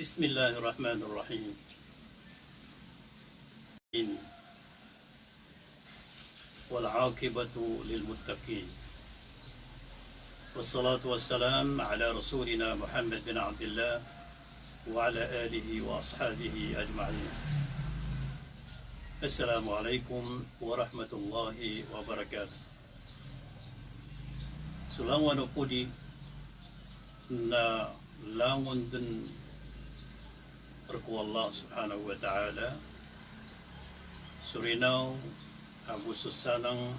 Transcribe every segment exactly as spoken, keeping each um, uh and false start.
بسم الله الرحمن الرحيم. والعاقبة للمتقين. والصلاة والسلام على رسولنا محمد بن عبد الله وعلى آله وأصحابه أجمعين. السلام عليكم ورحمة الله وبركاته. So langon o podi na langon den rko Allah subhanahu wa ta'ala. So rinaw ago so sanang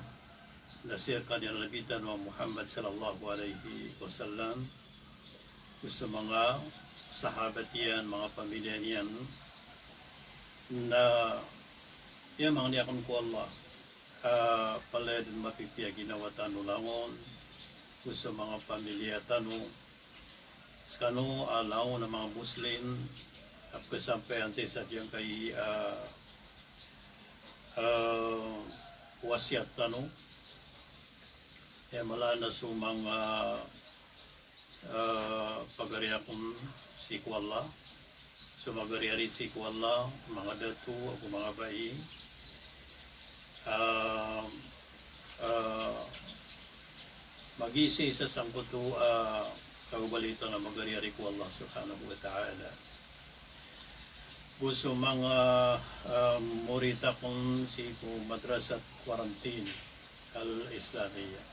na sii rkaniyan a Nabi tano a Muhammad sallallahu alaihi wasallam, go so manga sahabat iyan, manga pamilya niyan, na piyamangni akn ko Allah a palaya den mapipiya ginawa tano langon, go so manga pamilya tano, skano a langon a manga Muslim, a pkasampayan sii sa giyangkai a, a, wasiyat tano. Aya mala na so manga, a, pagari akn sii ko Allah, so magari ari sii ko Allah, manga dato ago manga bai, a, a, magiisaisa sangkoto a, a, kaobalita na magari ari ko Allah subhanahu wa ta'ala. Go so manga, a, morit akn sii ko Madrasat Quarantine Al-Islamiyah.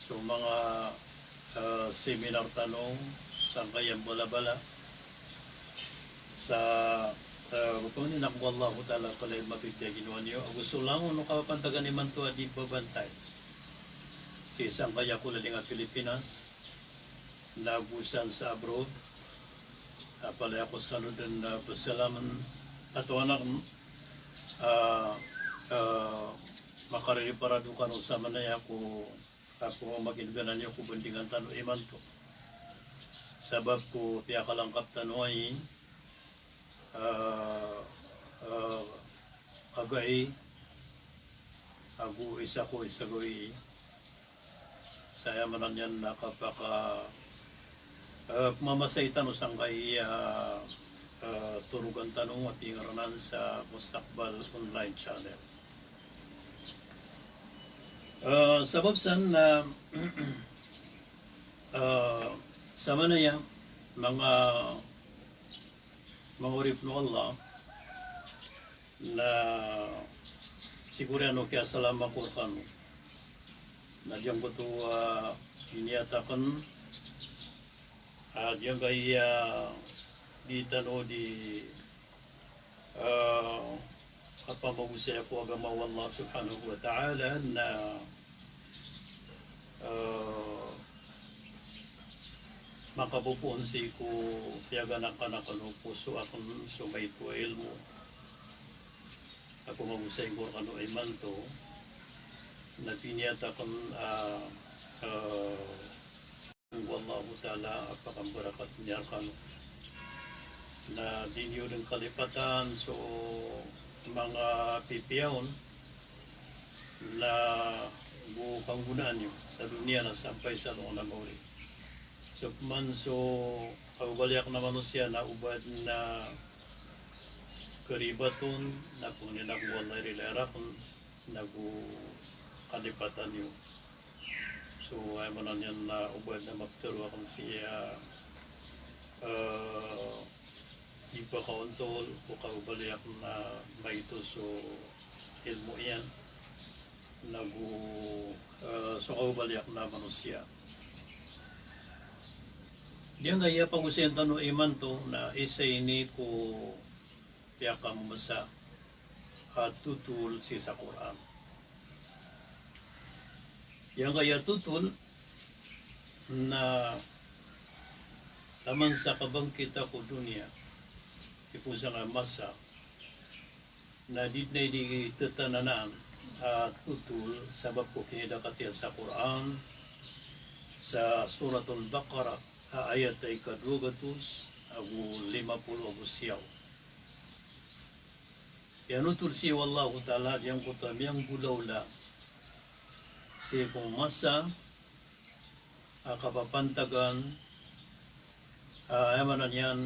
So manga, a, seminar tano sangkaya mbalabala sa, a, pangnin akn ko Allahu Ta'ala a palaya mapipiya ginawa niyo, ago so langon o kapapantagan imanto a di babantay sii sangkaya kolaling a Pilipinas, na go san sa abroad, a palaya ko skano den a, a, psalamen, a, taw anak, a, a, makaririparado kano samanaya ko, a, ko maginganan iyo ko bandingan tano imanto. Sabap ko piyakalangkap tano ai, a, a, kagai ago isa ko isa gawii. Sa aya maana niyan na kapaka, a, pmamasai tano sangkai a, a, torogan tano a pingaranan sa Mustaqbal Online Channel. A, sabap san na, a, samanaya manga manga oripn o Allah, na sii ko oriyan o kiyasalam ako rkano na giyangkoto a iniyat akn a giyangkaya di tano di, a, kapamagosaya ko agama o Allah subhanahu wa ta'ala na, a, makapopoon sii ko piyaganakan akn o poso akn so maito a ilmo a pamagosay ko rkano imanto, na piniyat akn a, a, ko Allahu Ta'ala a pakambarakat niyan rkano. Na di niyo den kalipatan so manga pipiya on na go kanggonaan iyo sa doniya na sampay sa alongan a maori. So pman so kaobaliyak na manosiya na oba den a karibat on na pangnin akn o Allah i rilai rakn na go kalipatan iyo. So aya maana niyan na oba den a maptharo akn sii a, a, di pakaontol ko kaobaliyak na maito so ilmo iyan na go, a, so kaobaliyak na manosiya. Giyangkaya pagosayan tano imanto na isa ini ko piyakamamasa a totol sii sa Qur'an. Giyangkaya totol na taman sa kabangkit ako doniya, sii ko sangkaya masa, na di den a di tatananaan a totol sabap ko kinidakat iyan sa Qur'an, sa Suratul Baqarah, a ayat a ika dowa gatos ago lima polo ago siyaw. Aya inotol sii o Allahu Ta'ala giyangkoto a miyanggolawla sii ko masa a kapapantagan Ah, aya maana niyan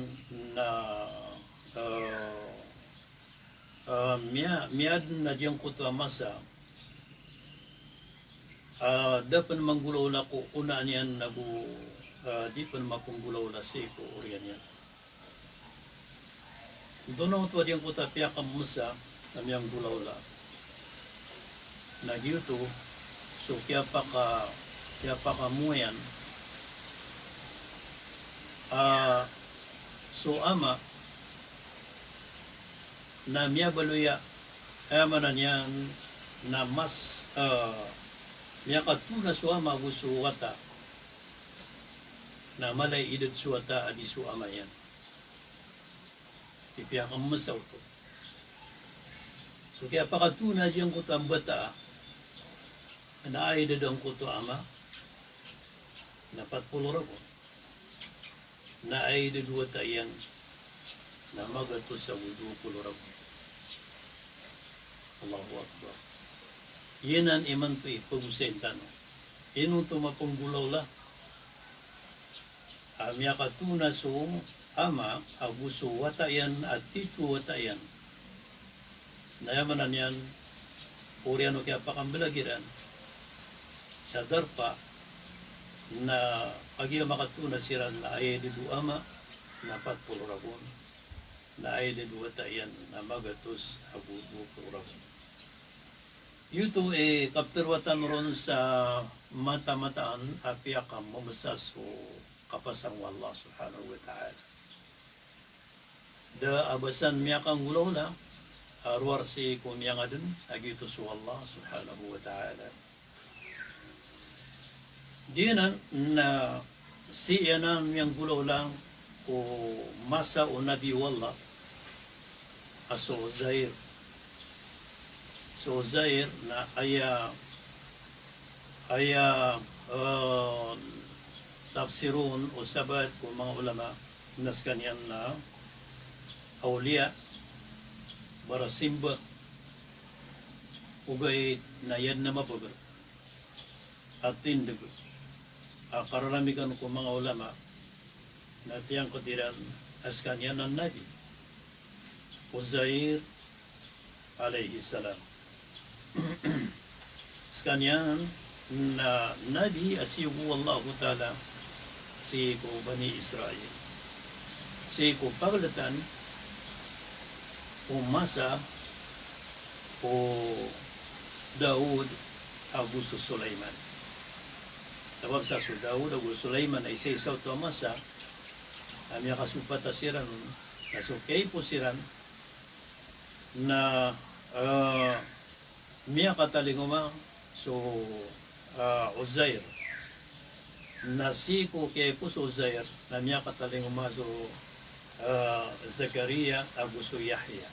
na, ah, ah, miya-, miyadn a giyangkoto a masa, ah, da pn manggolawla ko onaan iyan ago, ah, di pn mapanggolawla sii ko oriyan iyan. Antonaa oto a giyangkoto a piyakamasa a miyanggolawla? Na giyoto so kiyapaka-, kiyapakamoayan a so ama na miyabaloy a, aya maana niyan na mas, ah, miyakatoon a so ama ago so wata na mala i idad so wata a di so ama iyan. Aya piyakamasa oto. So kiyapakatoon a giyangkoto a mbata na aya idad angkoto a ama na pat polo ragon. Na aya idad o wata iyan na magatos ago dowa polo ragon. Allahu Akbar. Giyanan imanto i pagosayn tano. Ino oto mapanggolawla a miyakatoon a so ama ago so wata iyan a tito a wata iyan? Na aya maana niyan, oriyan o kiyapakamblag iran sa darpa na kagiya makatoon a siran na aya idad o ama na pat polo ragon, na aya idad o wata iyan na magatos ago dowa polo ragon. Giyoto i kaptharoa tano ron sa mata-mataan a piyakamamasa so kapasang o Allah Subhanahu wa Ta'ala. Da a ba san miyakanggolawla a rowar sii ko miyangadn a giyoto so Allah Subhanahu wa Ta'ala. Giyanan na sii anan miyanggolawla ko masa o Nabi o Allah a so Uzair. So Uzair na aya, aya, eh, tafsir on o sabaad ko manga ulama na skaniyan na awliya, barasimba, ogaid na aya dn a mababar a tindg a kararamigan ko manga ulama na piyangkd iran a skaniyan na Nabi Uzair alayhis salam. Skaniyan na nabi a siyogo o Allahu Ta'ala sii ko Bani Israil, sii ko pagltan o masa o Daud ago so Sulaiman. Sabap sa so Daud ago so Sulaiman na isaisa oto a masa a miyakasopat a siran on, na so kiyaipos iran na, eh, miyakatalingoma so, ah, Uzair. Na sii ko kiyaipos o Uzair na miyakatalingoma so, ah, Zakariya ago so Yahya.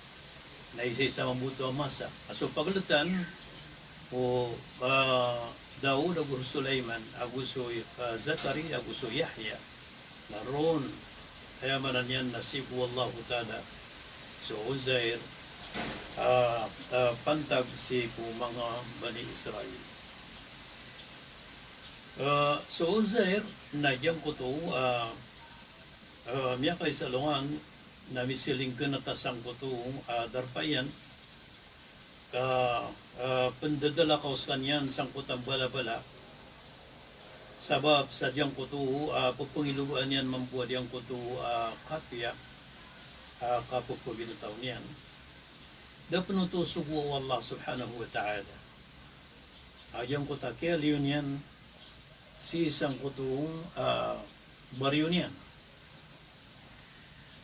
Na isaisa mambo oto a masa a so pagltan o, ah, Daud ago so Sulaiman ago so, ah, Zakariya ago so Yahya. Na roo, aya maana niyan na siyogo o Allahu Ta'ala so Uzair, ah, ah, pantag sii ko manga Bani Israil. Ah, so Uzair na giyangkoto, ah, ah, miyakaisa alongan na misilingganata sangkoto, ah, darpa iyan, ka, ah, pndadalakaw skaniyan sangkoto a mbalabala. Sabap sa giyangkoto, ah, pphangilogaan iyan mambo a giyangkoto, ah, kapiya, ah, kapphagintawon iyan. Da pn oto sogoa o Allah Subhanahu wa Ta'ala a giyangkoto a kiyaliyo niyan sii sangkoto, ah, bariyo niyan.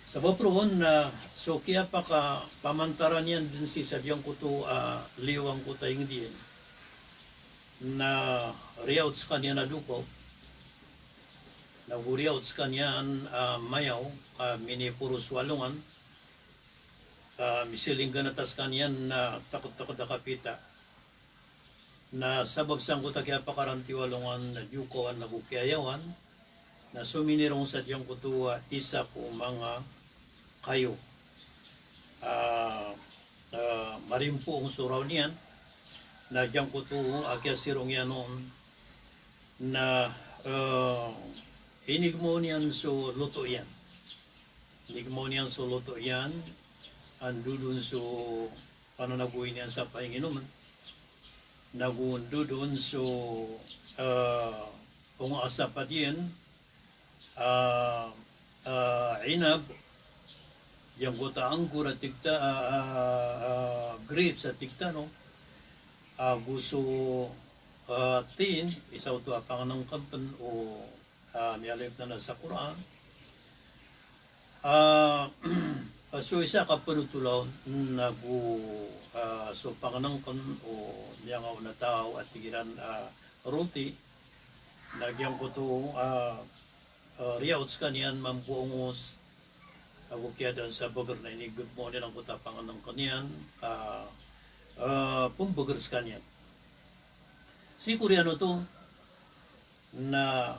Sabap roo na so kiyapakapamantaran iyan dn sii sa giyangkoto a, ah, liyo angkoto a ingd iyan na riyaot skaniyan a dokaw, na go riyaot skaniyan a, ah, mayaw, ah, miniporo so alongan, ah, misilingganata skaniyan na takdtakd a kapita. Na sabap sangkoto a kiyapakarantiyo a alongan na dokawan ago kiyayawan, na sominirong sa giyangkoto a isa ko manga kayo a, ah, marimpoong so raw niyan, na giyangkoto a kiyasirong iyan on na, ah, Inigmo niyan so loto iyan. Inigmo niyan so loto iyan, a ndodon so pananagoy niyan sa painginomen. Nago ndodon so, ah, onga a sapat iyan, ah, ah, inab, giyangkoto a anggur a tig tano, ah, ah, ah, grapes a tig tano, ago so, ah, tin, isa oto a pangnengken pen o, ah, miyaaloy pen anan sa Qur'an. Ah, so isa ka penotolan nago, ah, so pangnengken o miyangaona taw a tig iran, ah, roti, na giyangkoto, ah, ah, riyaot sekaniyan mambo a ongos, ago kiyadaan sa beger na inigmo niyan angkoto a pangnengken iyan, ah, ah, pembeger sekaniyan. Sii ko oriyan oto, na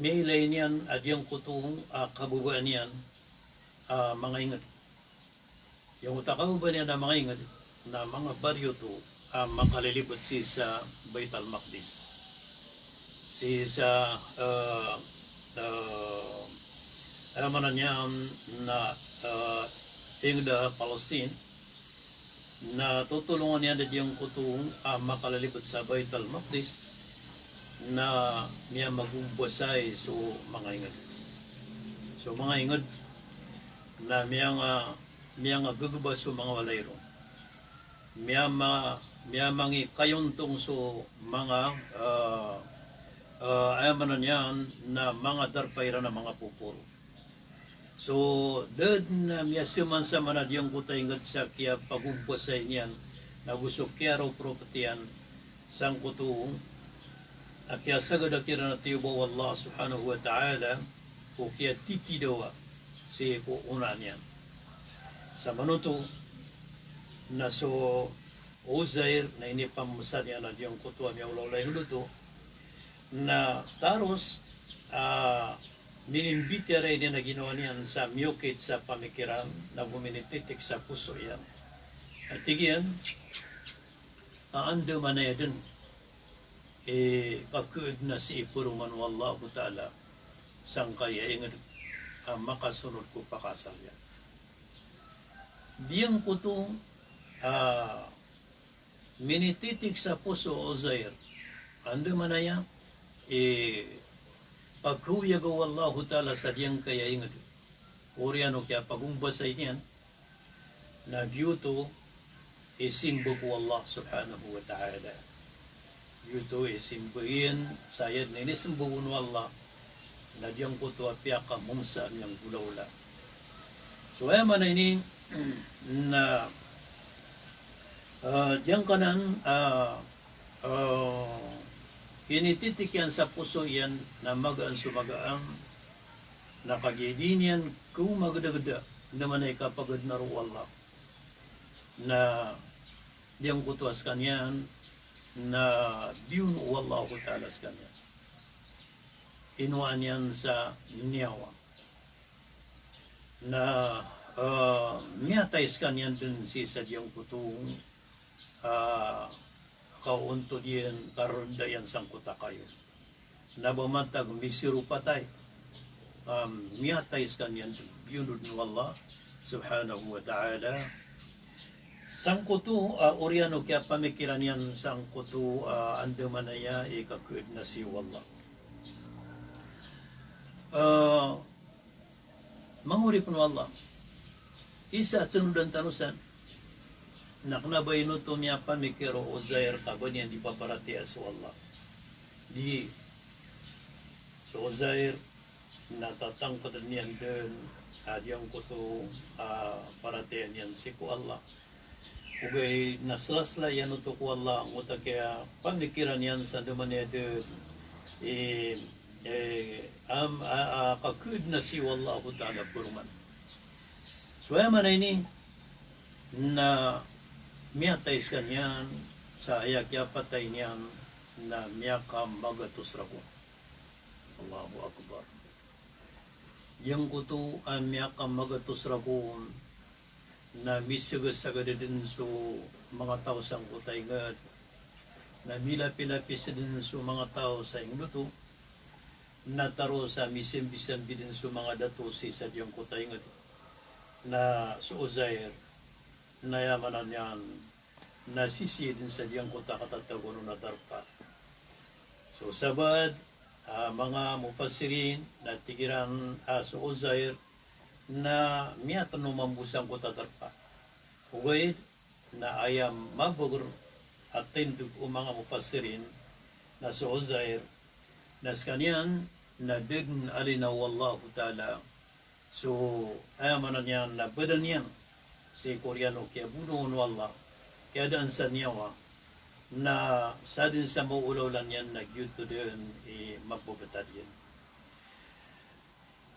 miyailay niyan a giyangkoto a kababaan iyan a manga inged. Giyangkoto a kababaan iyan a manga inged na manga baryo oto a makalilibet sii sa Baital Maqdis. Sii sa, eh, eh, aya maana niyan na, eh, inged a Palestine, na totolongan iyan a giyangkoto a makalilibet sa Baital Maqdis, na miyamagombasay so manga inged. So manga inged, na miyanga, miyangagegeba so manga walay ron. Miyama, miyamangikayontong so manga, ah, ah, aya maana niyan na manga darpa iran a manga poporo. So, da den a miyaseman sa maana giyangkoto a inged sa kiyapagombasay niyan, nago so kiyaropropt iyan, sangkoto a kiyasagada kiran a tiyoba o Allah subhanahu wa ta'ala, ko kiyatitidawa sii ko onaan iyan. Sa manoto, na so Uzair, na inipamesad iyan a giyangkoto a miyaolaola a inged oto, na taros, ah, minimbitiyarai niyan a ginawa niyan sa miyokit sa pamikiran, nago minititik sa poso iyan. A tig iyan, a andamanaya den i kakeed na sii paroman o Allahu Ta'ala sangkaya inged a makasonod ko pakaasal iyan. Giyangkoto, ah, minititik sa poso o Uzair, andamanaya i pagkaoyaga o Allahu Ta'ala sa giyangkaya inged. Oriyan o kiyapagombasay niyan, na giyoto i simba ko Allah subhanahu wa ta'ala. Giyoto i simba iyan sa aya den a inisimba on o Allah, na giyangkoto a piyakamomsa a miyanggolaola. So aya maana ini na, ah, giyangkanan, ah, ah, inititik iyan sa poso iyan na magaan so magaan, na kagiya di niyan khaoma gedageda, andamanaya i kapagad na roo o Allah. Na giyangkoto a sekaniyan na biyono o Allahu Ta'ala sekaniyan. Inowaan iyan sa niyawa. Na, ah, miyatay sekaniyan den sii sa giyangkoto, ah, kaontod iyan, karenda iyan sangkoto a kayo. Na ba matag misiro patay, ah, miyatay sekaniyan den, biyono den o Allah subhanahu wa ta'ala. Sangkoto, ah, oriyan o kiyapamikiran iyan sangkoto, ah, andamanaya i kakeed na sii o Allah. Ah, Manga oripen o Allah, isa a tanodan tano san, na kena ba ino oto miyapamikir o Uzair ka ba niyan di paparatiyaya so Allah. Di, so Uzair na tatangked iyan den a giyangkoto a paratiyaya niyan sii ko Allah. Ogaid na sela-sela iyan oto ko Allah, angkoto a kiyapamikiran iyan sa andamanaya den i, eh, am-, a, a, kakeed na sii o Allahu Ta'ala paroman. So aya maana ini na miyatay sekaniyan, sa aya kiyapatay niyan na miyakamagatos ragon. Allahu Akbar. Giyangkoto a miyakamagatos ragon na misagasaga den so manga taw sangkoto a inged, na milapilapis den so manga taw sa inged oto, na taro sa misambisambi dn so manga dato sii sa giyangkoto a ingd. Na so Uzair, na aya maana niyan na sisii dn sa giyangkoto a katatago on a darpa. So sabaad a manga mufassirin na tig iran a so Uzair na miyatno mambo sangkoto a darpa. Ogaid na aya mabager a tindg o manga mufassirin na so Uzair na skaniyan na da dn alina o Allahu Ta'ala so, aya maana niyan na badan iyan sii ko oriyan o kiyabonoon o Allah, kiyadaan sa niyawa, na sadn sa maolaola niyan na giyoto dn i mababtad iyan.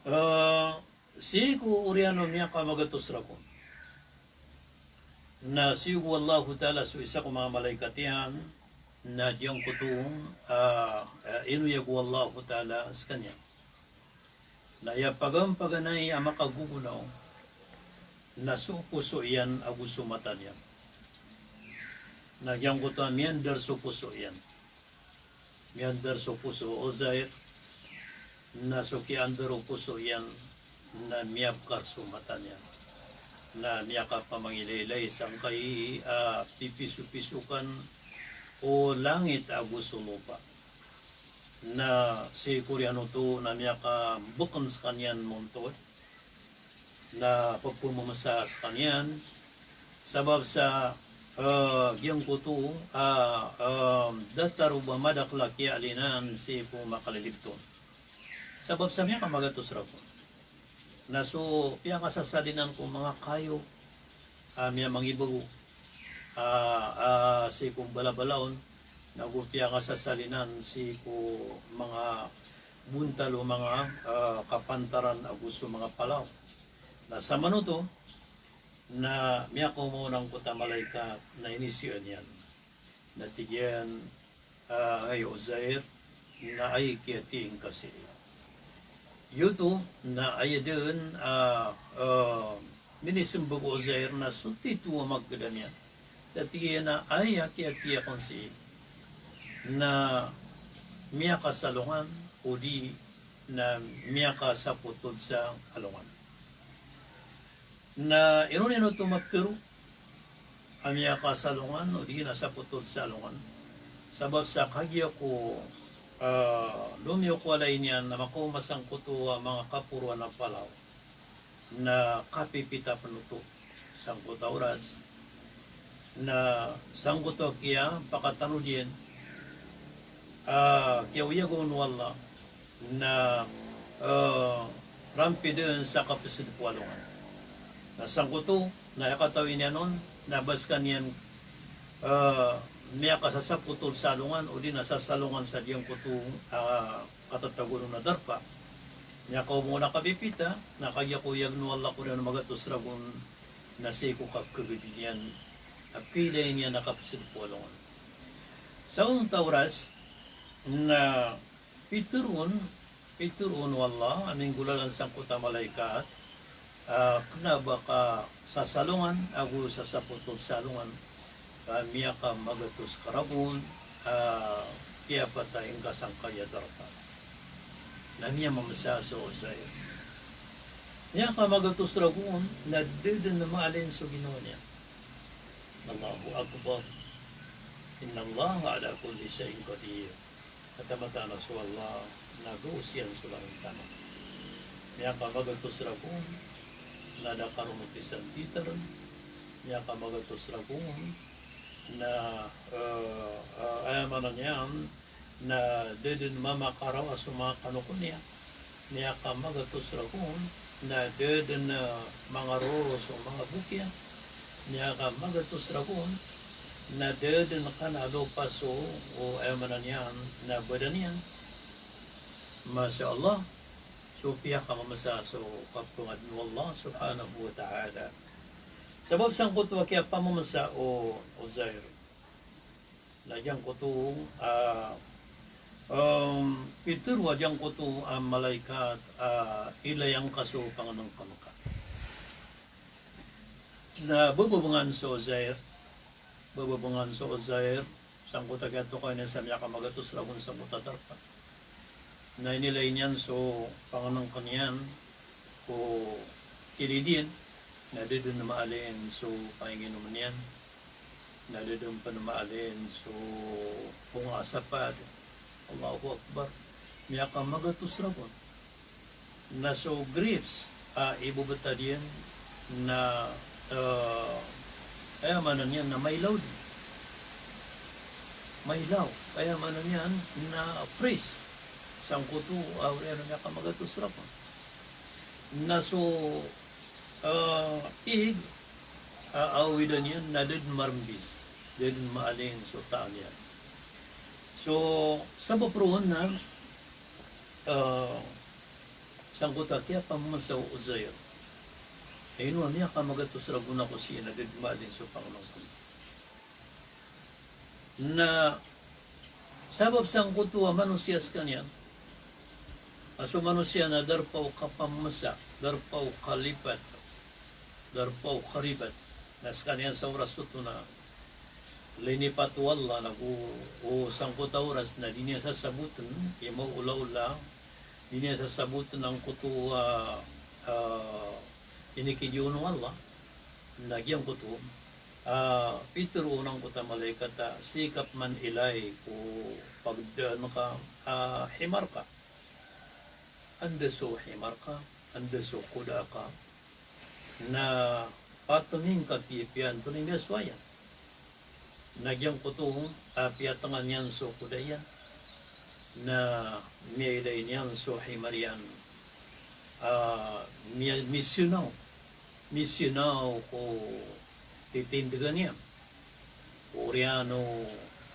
Eh, sii ko oriyan o miyakamaga to sragon. Na siyogo o Allahu Ta'ala so isa ko manga malaikat iyan, na giyangkoto, ah, ah, inoyag o Allahu Ta'ala skaniyan. Na aya pagampaganay a makagogonaw, na so poso iyan ago so mata niyan. Na giyangkoto a miyaandar so poso iyan. Miyaandar so poso o Uzair, na so kiyaandar o poso iyan, na miyabkar so mata niyan. Na miyakapamangilaylay sangkai a pipisopisokan o langit ago so lopa. Na sii ko oriyan oto na miyakambkn skaniyan montod. Na pphamamsa skaniyan, sabap sa, eh, giyangkoto a, eh, datar o ba madakl a kiyaalinan sii ko makalilibton. Sabap sa miyakamaga to sragon. Na so piyakasasalinan ko manga kayo a miyamangibago a, a, sii ko mbalabalaon, na go piyakasasalinan sii ko manga bontal o manga, ah, kapantaran ago so manga palaw. Na samanoto, na miyakaoma on angkoto a malaikat na inisian iyan. Na tig iyan, ah, hay Uzair, na aya kiyatiya ngka sii. Giyoto, na aya dn, ah, ah, minismbag o Uzair na so tito a magkda niyan. Sa tig iyan a aya kiyatiya akn sii na miyakasalongan odi na miyakasapotod sa alongan. Na ino niyan oto maptharo a miyakasalongan odi na sapotod sa alongan. Sabap sa kagiya ko, ah, lomiyo ko walay niyan na makaoma sangkoto a manga kaporoan a palaw na kapipita pn oto sangkoto a oras. Na sangkoto a kiyapakatanod iyan, ah, kiyaoyaga on o Allah, na, eh, rampi dn sa kapsd ko alongan. Na sangkoto, na aya katawi niyan on, na ba skaniyan, eh, miyakasasapotod sa alongan, odi na sasalongan sa giyangkoto, ah, katatago on a darpa. Miyakaoma on a kapipita, na kagiya ko oyag o Allah ko oriyan o magato sragon, na sii ko kapkagadi niyan a pkhailay niyan a kapsd ko alongan. Sa onta oras, na pitharo on, pitharo on o Allah a minggolalan sangkoto a malaikat, ah, kna ba ka sasalongan ago sasapotod sa alongan, ka miyakamagato sragon, ah, kiyapatay ngka sangkaya darpa. Na miyamamsa so Uzair. Miyakamagato sragon, na da dn maalin so ginawa niyan. Allahu Akbar. Innallaha ala kulli shay'in qadir. Mataan a so Allah na gawos iyan so langit ago tano. Miyakamagato sragon, na da karono pisan titr. Miyakamagato sragon, na, eh, eh, aya maana niyan, na da dn mamakaraw a so manga kanoko niyan. Miyakamagato sragon, na da dn, eh, mangaroro so manga bok iyan. Miyakamagato sragon, na da dn kna a lopa so, o, aya maana niyan, na badan iyan. Masha Allah, so piyakamamsa so kapngadn o Allah subhanahu wa ta'ala. Sabap sangkoto a kiyapamamsa o, o Uzair. Na giyangkoto, ah, em, pitharo a giyangkoto a malaikat, ah, ilay angka so pangnngkn ka. Na bbngan so Uzair, bbngan so Uzair, sangkoto a kiyatokawi niyan sa miyakamagato sragon sangkoto a darpa. Na inilay niyan so pangnengken iyan ko kilid iyan, na da den maalin so panginginom iyan, na da den pen maalin so onga a sapad. Allahu Akbar. Miyakamagatos ragon. Na so grapes a ibebetad iyan na, eh, aya maana niyan na mailaw den. Mailaw. Aya maana niyan na fresh. Sangkoto a oriyan a miyakamagatos ragon. Na so, eh, ig a awidan iyan na da den marembis, da den maalin so taam iyan. So sabap roo na, eh, sangkoto a kiyapamemesa o Uzair a ino a miyakamagatos ragon ako sii na da den maalin so pangnengken. Na sabap sangkoto a manosiya sekaniyan, a so manosiya na darpa o kapamemesa, darpa o kalipat, darpa o karibat. Na sekaniyan sa oras oto na linipat o Allah, nago o sangkoto a oras na di niyan sasaboten i maolaola, di niyan sasaboten angkoto a, ah, inikidiyon o Allah. Na giyangkoto a pitero o nangkoto a malaikat a sii ka peman ilay ko pagdaan ka a himar ka. Anda so himar ka, anda so kuda ka, na patengin ka piyapiya antonaa i miyasowa iyan. Na giyangkoto a piyatengan iyan so kuda iyan, na miyailay niyan so himar iyan, ah, miya-, misenaw, misenaw ko titindegan iyan, ko oriyan o,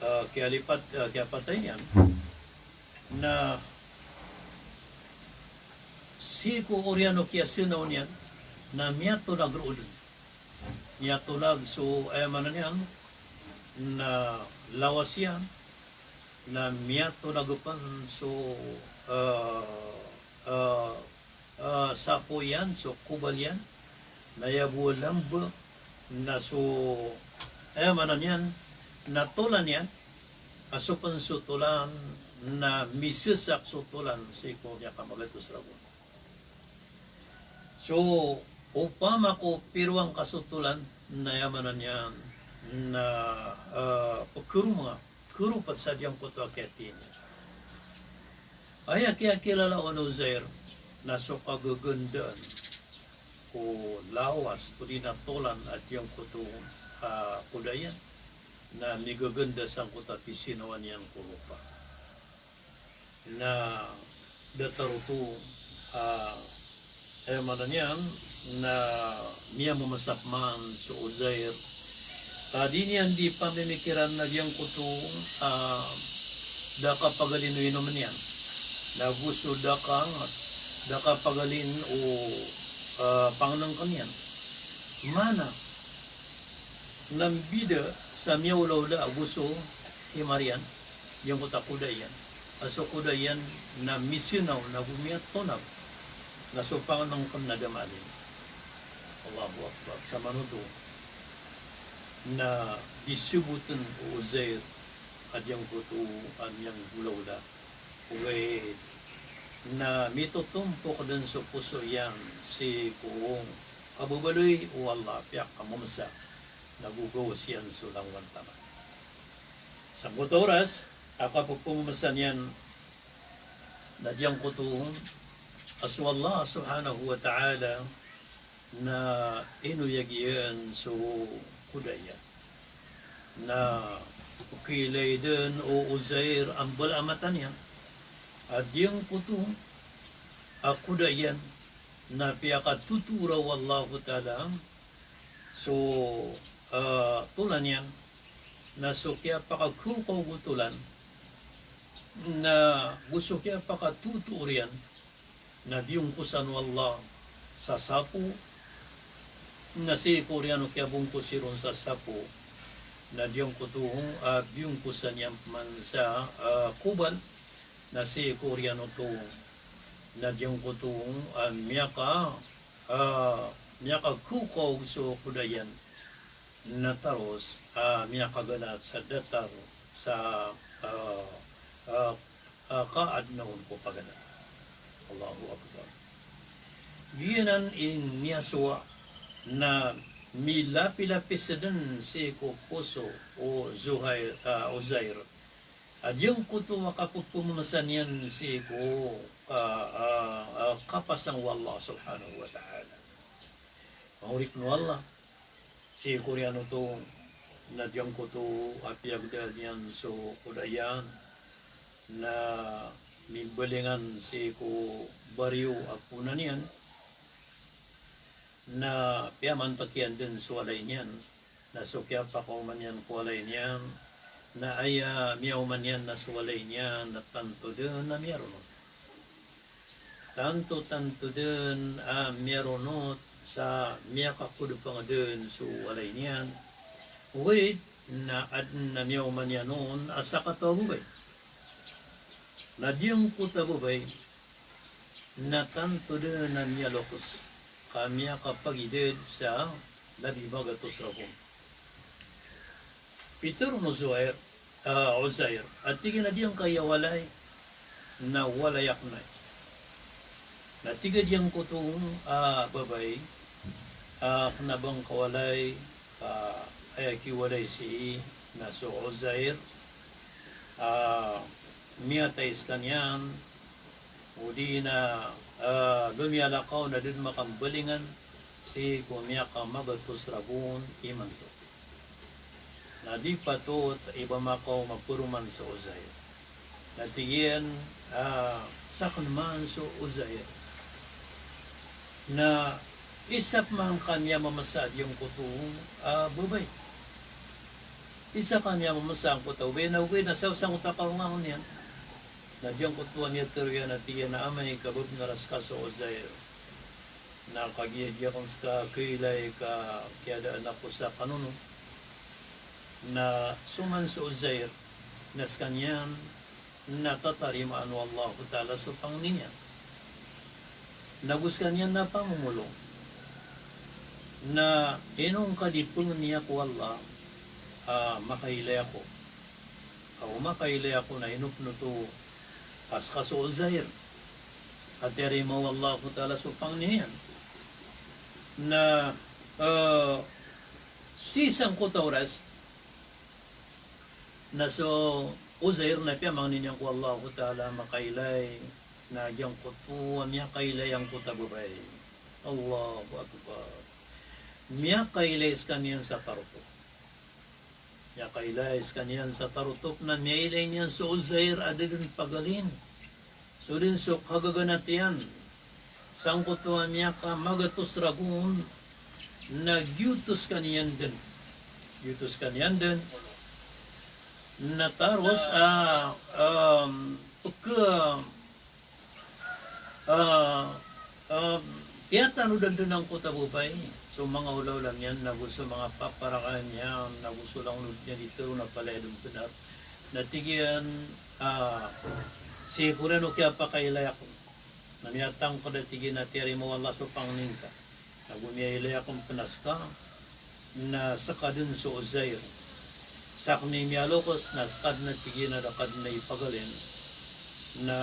ah, kiyalipat, ah, kiyapatay niyan. Na sii ko oriyan o kiyasenaw niyan, na miyatolag roo den. Miyatolag so, aya maana niyan na lawas iyan, na miyatolag pen so, eh, eh, eh, sapo iyan, so kobal iyan, na aya bo a lamba, na so, aya maana niyan na tolan iyan, a so pen so tolan, na misesak so tolan sii ko miyakamagatos ragon. So opama ko piroang ka so tolan, na aya maana niyan na, eh, pekeroman, keropat sa giyangkoto a kiyatini. Aya kiyakilala o Uzair na so kagagandaan ko lawas odi na tolan a giyangkoto a, ah, kuda iyan, na migaganda sangkoto a pisenawan iyan ko ropa. Na datar oto, ah, aya maana niyan na miyamemesa peman so Uzair. Ka di niyan di pamimikiran na giyangkoto, ah, da kapagalin o inom iyan, na go so da ka, da kapagalin o, ah, pangnengken iyan. Maana na mbida sa miyaolaola ago so himar iyan, giyangkoto a koda iyan. A so koda iyan na misinaw na go miyatonag, na so pangnengken na da maalin. Allahu Akbar. Samanoto na di seboten o Uzair a giyangkoto a miyanggolaola. Ogaid na mitotompok den so poso iyan sii ko kababaloy o Allah, piyakamemesa na go gaos iyan so langowan taman. Sangkoto a oras a kapepememesa niyan na giyangkoto a so Allah subhanahu wa ta'ala na inoyag iyan so koda iyan. Na okilay den o Uzair a mbala a mata niyan a giyangkoto a koda iyan na piyakatotoo o Allahu Ta'ala so, ah, tolan iyan, na so kiyapakakawkaw o tolan, na go so kiyapakatotoo iyan, na biyongkosan o Allah sa sapo, na sii ko oriyan o kiyabongkosi ron sa sapo, na giyangkoto a biyongkosan iyan peman sa, ah, kobal, na sii ko oriyan oto, na giyangkoto a miyaka, ah, miyakakawkaw so koda iyan, na taros a miyakaganat sa datar sa, ah, ah, a, ka adn on ko pagana. Allahu Akbar. Giyanan i miyasowa na milapilapis dn sii ko poso o Zuhair, a, Uzair. A giyangkoto a kapphmamasa niyan sii ko, a, a, a, kapasang o Allah Subhanahu wa Ta'ala. Manga oripn o Allah, sii ko oriyan oto na giyangkoto a piyagdaan iyan so koda iyan na mimbalingan sii ko bariyo a poon iyan, na piyamantak iyan dn so walay niyan, na so kiyapakaoma niyan ko walay niyan, na aya miyaoma niyan na so walay niyan na tanto dn a miyaronot. Tanto, tanto dn a miyaronot sa miyakakodpang dn so walay niyan. Ogaid na adn a miyaoma niyan on a sakataw a babay. Na giyangkoto a babay na tanto dn a miyaloks ka miyakapagidad sa labi magatos ragon. Pitharo o Zuhair, a, Uzair, a tig iyan a giyangkaya walay na walay akn ai. Na tig a giyangkoto a babay a kna ba ngka walay, a, aya kiwalay sii na so Uzair a miyatay skaniyan, odi na, a, lomiyalakaw na da dn makambalingan sii ko miyakamagatos ragon imanto. Na di patot i ba makaoma paroman so Uzair. Na tig iyan, a, sakn man so Uzair. Na isa pman ka miyamamasa a giyangkoto a babay. Isa ka miyamamasa angkoto a babay, na ogaid na sa, sangkoto a kaonga on iyan. Na giyangkoto a miyatharo iyan a tig iyan a amay ka ba bnar a ska so Uzair, na kagiya di akn ska kailay ka kiyadaan ako sa kanono. Na so man so Uzair na skaniyan na tatarimaan o Allahu Ta'ala so pangni niyan. Na go skaniyan na pamomolong. Na ino ngka di pangni ako o Allah a makailay ako. Ka o makailay ako na ino pn oto ka ska so Uzair a tiyarima o Allahu Ta'ala so pangni niyan. Na, e, sii sangkoto a oras na so Uzair na piyamangni niyan ko Allahu Ta'ala a makailay, na giyangkoto a miyakailay angkoto a babay. Allahu Akbar. Miyakailay skaniyan sa tarotop. Miyakailay skaniyan sa tarotop na miyailay niyan so Uzair a da dn pagalin. So dn so kagaganat iyan sangkoto a miyakamagatos ragon na giyoto skaniyan dn. Giyoto skaniyan dn. Na taros, a, em, pka, a, a, kiyatanodan dn angkoto a babay so manga olaola niyan, nago so manga paparakala niyan, nago so langon o di niyan di tharoon a palaya dn bnar. Na tig iyan, a, sii ko oriyan o kiyapakailay akn na miyatangkd a tig iyan a tiyarima o Allah so pangni ngka. Nago miyailay akn pn a ska, na ska dn so Uzair. Sakn i miyaloks na ska dn a tig iyan a da ka dn a ipagalin. Na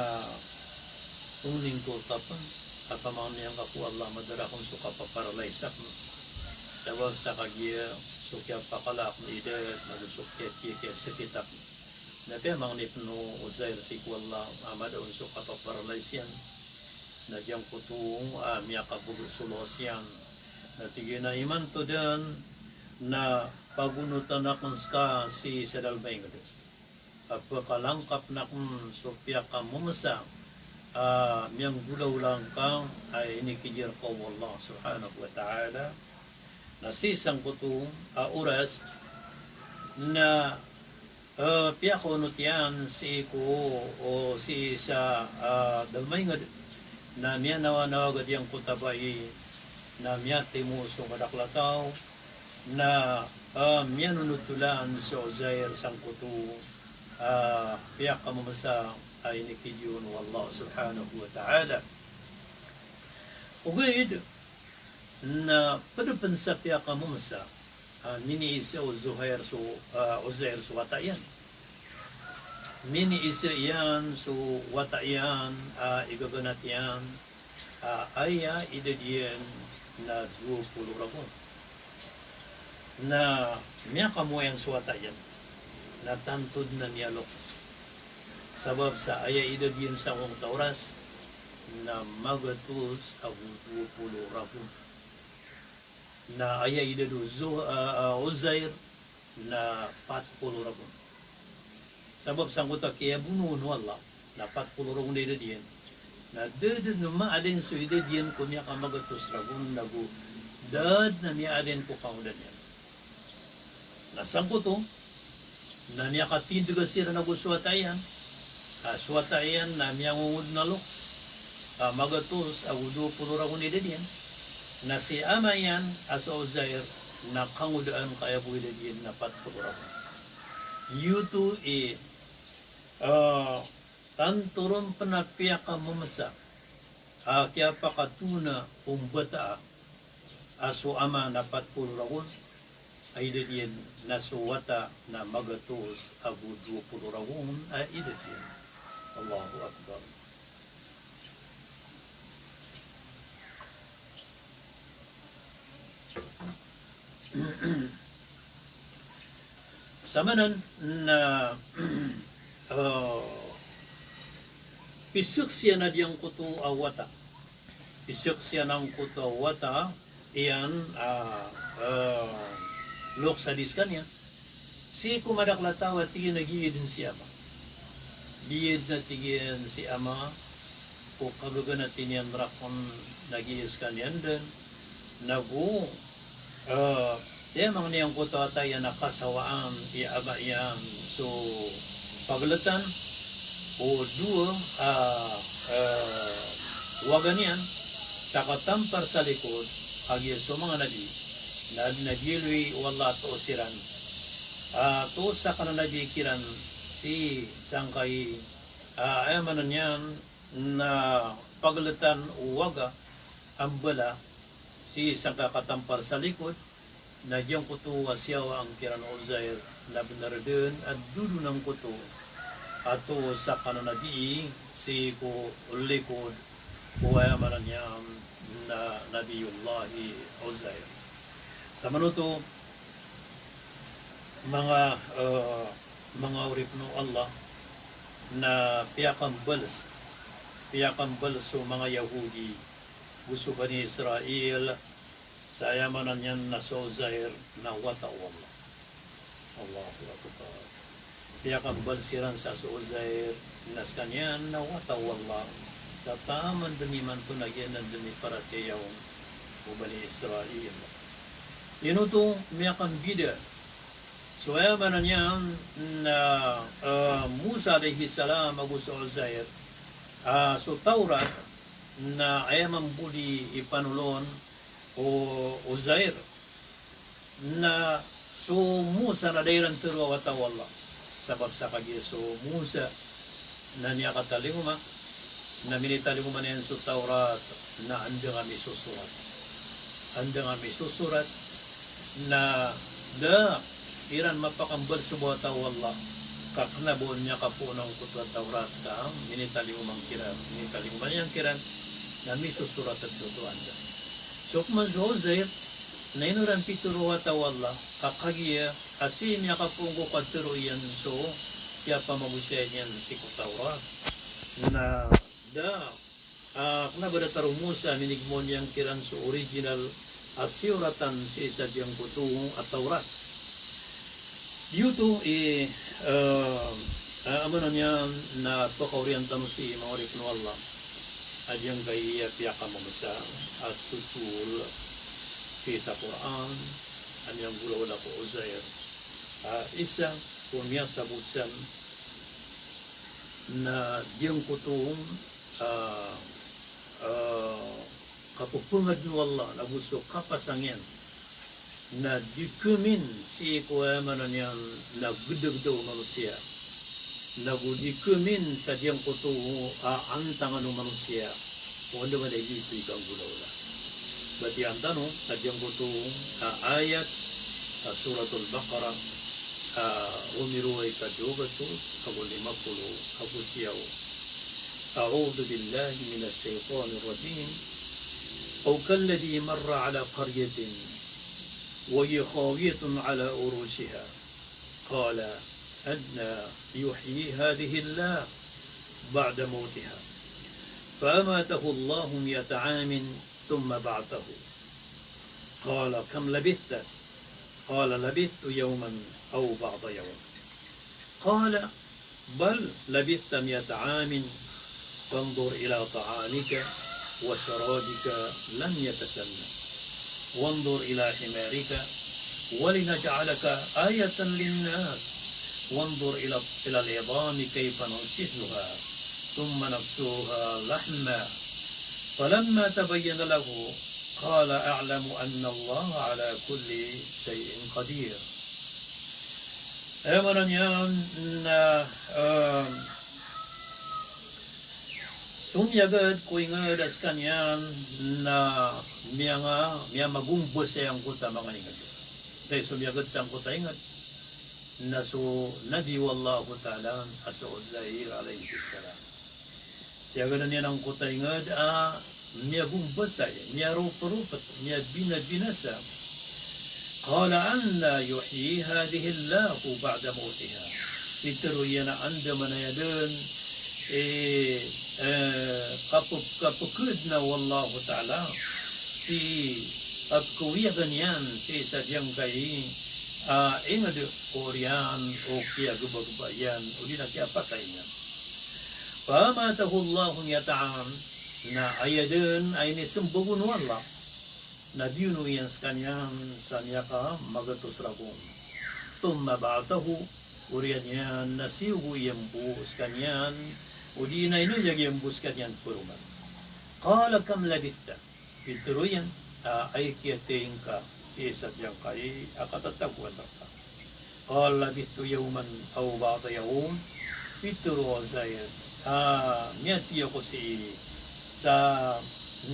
pangnin ko kapn, a pamangni angka ko Allah a madar akn so kapaparalay sakn. Sabap sa kagiya so kiyapakala akn i dad, nago so kiya, kiya, kiyasakit akn. Na piyamangni pn o Uzair sii ko Allah a mada on so kapaparalay iyan. Na giyangkoto a miyakabogo so loos iyan. Na tig iyan a imanto dn na pagonotan akn ska sii sa dalm a ingd a pkalangkapn akn so piyakamamasa a miyanggolawla ngka a inikijiya rka o Allah Subhanahu wa Ta'ala. Na sii sangkoto a oras na, e, piyakaonot iyan sii ko, o, sii sa, a, dalm a ingd, na miyanawanawag a giyangkoto a bai, na miyatimo so madakl a taw, na, e, miyanonotolan so Uzair sangkoto a piyakamamasa a inikijiya on o Allah Subhanahu wa Ta'ala. Ogaid na pd pn sa piyakamamasa a miniisa o Zuhair so, a, Uzair so wata iyan. Miniisa iyan so wata iyan a igaganat iyan a aya idad iyan na dowa polo ragon. Na miyakamowa iyan so wata iyan na tanto dn a miyaloks. Sabap sa aya idad iyan sangkoto a oras na magatos ago dowa polo ragon. Na aya idad o Zu-, a, a, Uzair na pat polo ragon. Sabap sangkoto a kiyabonoon o Allah na pat polo ragon i idad iyan. Na da dn maadn so idad iyan ko miyakamagatos ragon, na go da dn a miyaadn ko kangodan iyan. Na sangkoto na miyakatindg siran ago so wata iyan, a so wata iyan na miyangongodan a loks a magatos ago dowa polo ragon i idad iyan. Na si ama iyan a so Uzair na kangodaan ka aya bo idad iyan na pat polo ragon. Giyoto i, a, tanto ron pn a piyakamamasa a kiyapakatoona o mbata a so ama na pat polo ragon a idad iyan, na so wata na magatos ago dowa polo ragon a idad iyan. Allahu Akbar. Samanan na, eh, pisaksian a giyangkoto a wata. Pisaksian angkoto a wata iyan a, eh, loks a di skaniyan. Sii ko madakl a taw a tig iyan a giya dn si ama. Giya dn a tig iyan si ama ko kagaganati niyan rakn na giya skaniyan dn. Na go, eh, aya mangni angkoto a wata iyan a kasawaan i ama iyan so pagltan o dowa a, eh, waga niyan sa katampar sa likod a giya so manga nabi, na adn a giloy o Allah a toos iran, a toos a kananabi kiran sii sangkai, a, aya maana niyan na pagltan o waga a mbala sii sangkai a katampar sa likod, na giyangkoto a siyawaan kiran o Uzair na bnar dn a dodon angkoto a toos a kananabi sii ko likod o aya maana niyan na Nabiyullahi Uzair. Samanoto manga, eh, manga oripn o Allah na piyakambals, piyakambals o manga Yahudi go so Bani Israil sa aya maana niyan na so Uzair na wata o Allah. Allahu Akbar. Piyakambals iran sa so Uzair na skaniyan na wata o Allah. Sa taman dn imanto na giyanan dn i paratiyaya o Bani Israil. Ino oto miyakambida? So aya maana niyan na, eh, Musa alayhis salam ago so Uzair, ah, so Tawrat na aya mambo di ipanolon o Uzair. Na so Musa na da iran tharoa a wata o Allah. Sabap sa kagiya so Musa na miyakatalingoma, na minitalingoma niyan so Tawrat, na anda nga misosorat. Anda nga misosorat, na da iran mapakambals o ba wata o Allah. Ka kna ba on miyakapoon angkoto a Tawrat ka minitalingoma ngkiran, minitalingoma niyan kiran, na misosorat a toto anda. So pman so Uzair, na ino iran pitharo a wata o Allah, ka kagiya a sii miyakapoon ko katharo iyan so kiyapamagosaya niyan sii ko Tawrat. Na da, ah, kna ba datar o Musa a minigmo niyan kiran so original a siyoratan sii sa giyangkoto a Tawrat. Giyoto i, eh, eh, aya maana niyan na pkaoriyan tano sii manga oripn o Allah a giyangkai a piyakamamasa a thotol sii sa Qur'an a miyanggolawla ko Uzair. Ah, isa ko miyasabot san na giyangkoto, ah, ah, kapphangad o Allah na go so kapasang iyan na di kmin sii ko aya maana niyan na gdagda o manosiya, na go di kmin sa giyangkoto a antangan o manosiya o anda man i giyoto i kanggolawla. Batiyaa tano sa giyangkoto a ayat sa Suratul Baqarah, Omiroay ka dowa gatos ago lima polo ago siyaw. أعوذ بالله من الشيطان الرجيم. أو كالذي مر على قرية وهي خاوية على عروشها قال أنى يحيي هذه الله بعد موتها فأماته الله مائة عام ثم بعثه قال كم لبثت؟ قال لبثت يوما أو بعض يوم. قال بل لبثت مائة عام فانظر إلى طعامك وشرابك لم يتسنه وانظر إلى حمارك ولنجعلك آية للناس وانظر إلى إلى العظام كيف ننشزها ثم نكسوها لحما فلما تبين له قال أعلم أن الله على كل شيء قدير. Aya maana niyan na, em, somiyagad ko inged a sekaniyan na miyanga, miyamagombas angkoto a manga inged. Tay somiyagad sangkoto a inged na so Nabi o Allahu Ta'ala a so Uzair alayhis salam. Siyagadan iyan angkoto a inged a miyagombasay, miyaroperopet, miyabinabinasa. Qala anna yuhyi hadhihi Allahu ba'da mawtiha. Pitero iyan a andamanaya den i, eh, kape-, kapeked na o Allahu Ta'ala sii a pekewiyagan iyan sii sa giyangkai a inged ko oriyan o kiyagebageba iyan, odi na kiyapatay niyan. Fa amatahu Allahu mi'ata 'am, na aya den a inisembag on o Allah, na biyono iyan sekaniyan sa miyaka magatos ragon. Thumma ba'athahu, oriyan iyan na siyogo iyan bo sekaniyan, odi na inoyag iyan bo sekaniyan paroman. Qala kam labithta, pitero iyan a, aya kiyatay ngka sii sa giyangkai a katatagoan rka. Qala labithtu yawman aw ba'da yawm, pitero o Uzair a, miyatay ako sii sa,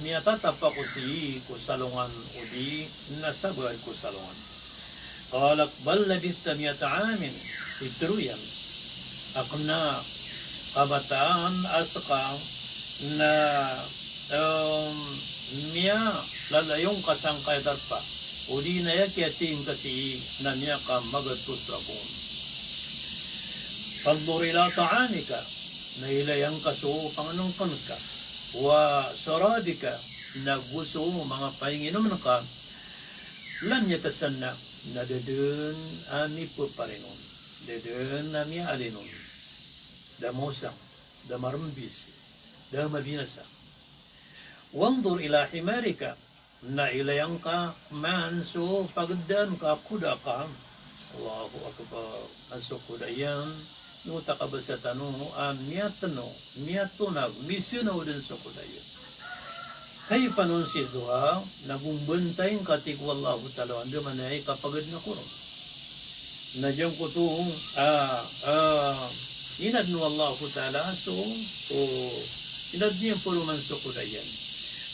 miyatatap ako sii ko salongan odi na sabaad ko salongan. Qala bal labithta mi'ata 'amin, pitero iyan a kena kabataan a seka na, em, miyalalayo ngka sangkaya darpa, odi na aya kiyatay ngka sii na miyakamagatos ragon. Fanzur ila ta'amika, na ilaya ngka so pangenengken ka, wa sharabika, na go so manga painginomen ka, lam yatasanna, na da den a mipeparin on, da den a miyaalin on, da maosang, da marembis, da mabinasa. Wanzur ila himarika, na ilaya ngka man so pagedaan ka koda ka. Allahu Akbar. A so koda iyan, na oto a kabasa tano a miyateno, miyatonag, misenaw den so koda iyan. Kaifa nunshizuha, na go mbantay ngka, tig o Allahu Ta'ala, andamanaya i kapagedaan ko ron. Na giyangkoto a, a, inadn o Allahu Ta'ala so, o, inadn iyan paroman so koda iyan.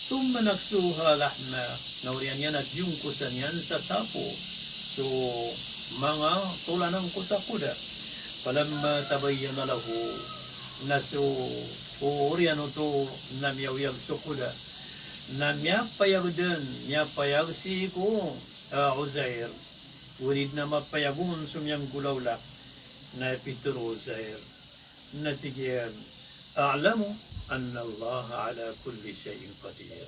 Thumma naksuha lahma, na oriyan iyan a diyongkosan iyan sa sapo so manga tolan angkoto a koda. Falamma tabayyana lahu, na so, o, oriyan oto na miyaoyag so koda, na miyapayag den, miyapayag sii ko, a, Uzair. Odi na mapayag on so miyanggolawla, na pitero o Uzair, na tig iyan, a'lamu anna Allaha ala kulli shay'in qadir.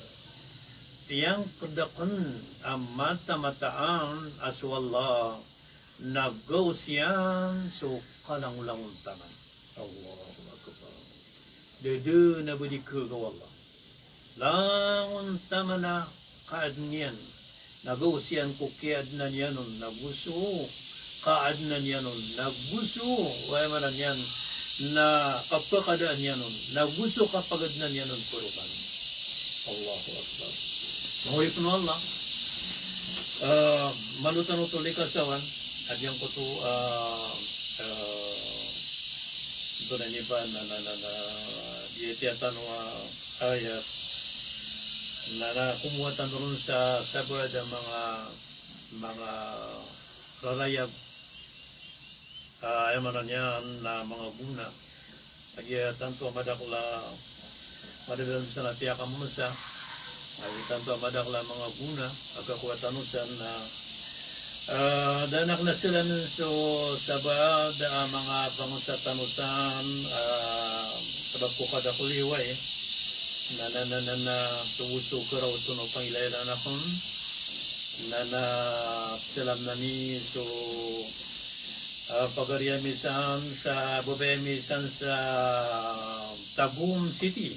Tiyangked aken a mataan-mataan a so Allah na gaos iyan so kalangolangon taman. Allahu Akbar. Da den a ba di kagaw o Allah. Langon taman a kaadn iyan, na gaos iyan ko kiyaadnan iyan on, na go so kaadnan iyan on, na go so, aya maana niyan, na kapakadaan iyan on, na go so kapagadnan iyan on paroman. Allahu Akbar. Manga oripn o Allah, a, malo tano oto likasawan a giyangkoto, a, a, antonaa ini ba, na, na, na, na, di aya tano a ayat, na, na komowa tano ron sa sabaad a manga, manga rarayag. Ah, aya maana niyan na manga gona. Aya tanto a madakel a, madadalem san a piyakamonosa. Aya tanto a madakel a manga gona a kakowa tano san na, ah, da aken a selamen so sabaad a manga bangosa tano san, ah, sabap ko kadakel iway. Na, na, na, na, na, so, so keraw oto o pangilaylay aken. Na, na, salam nami so, ah, pagari ami san sa, babay ami san sa Tagum City.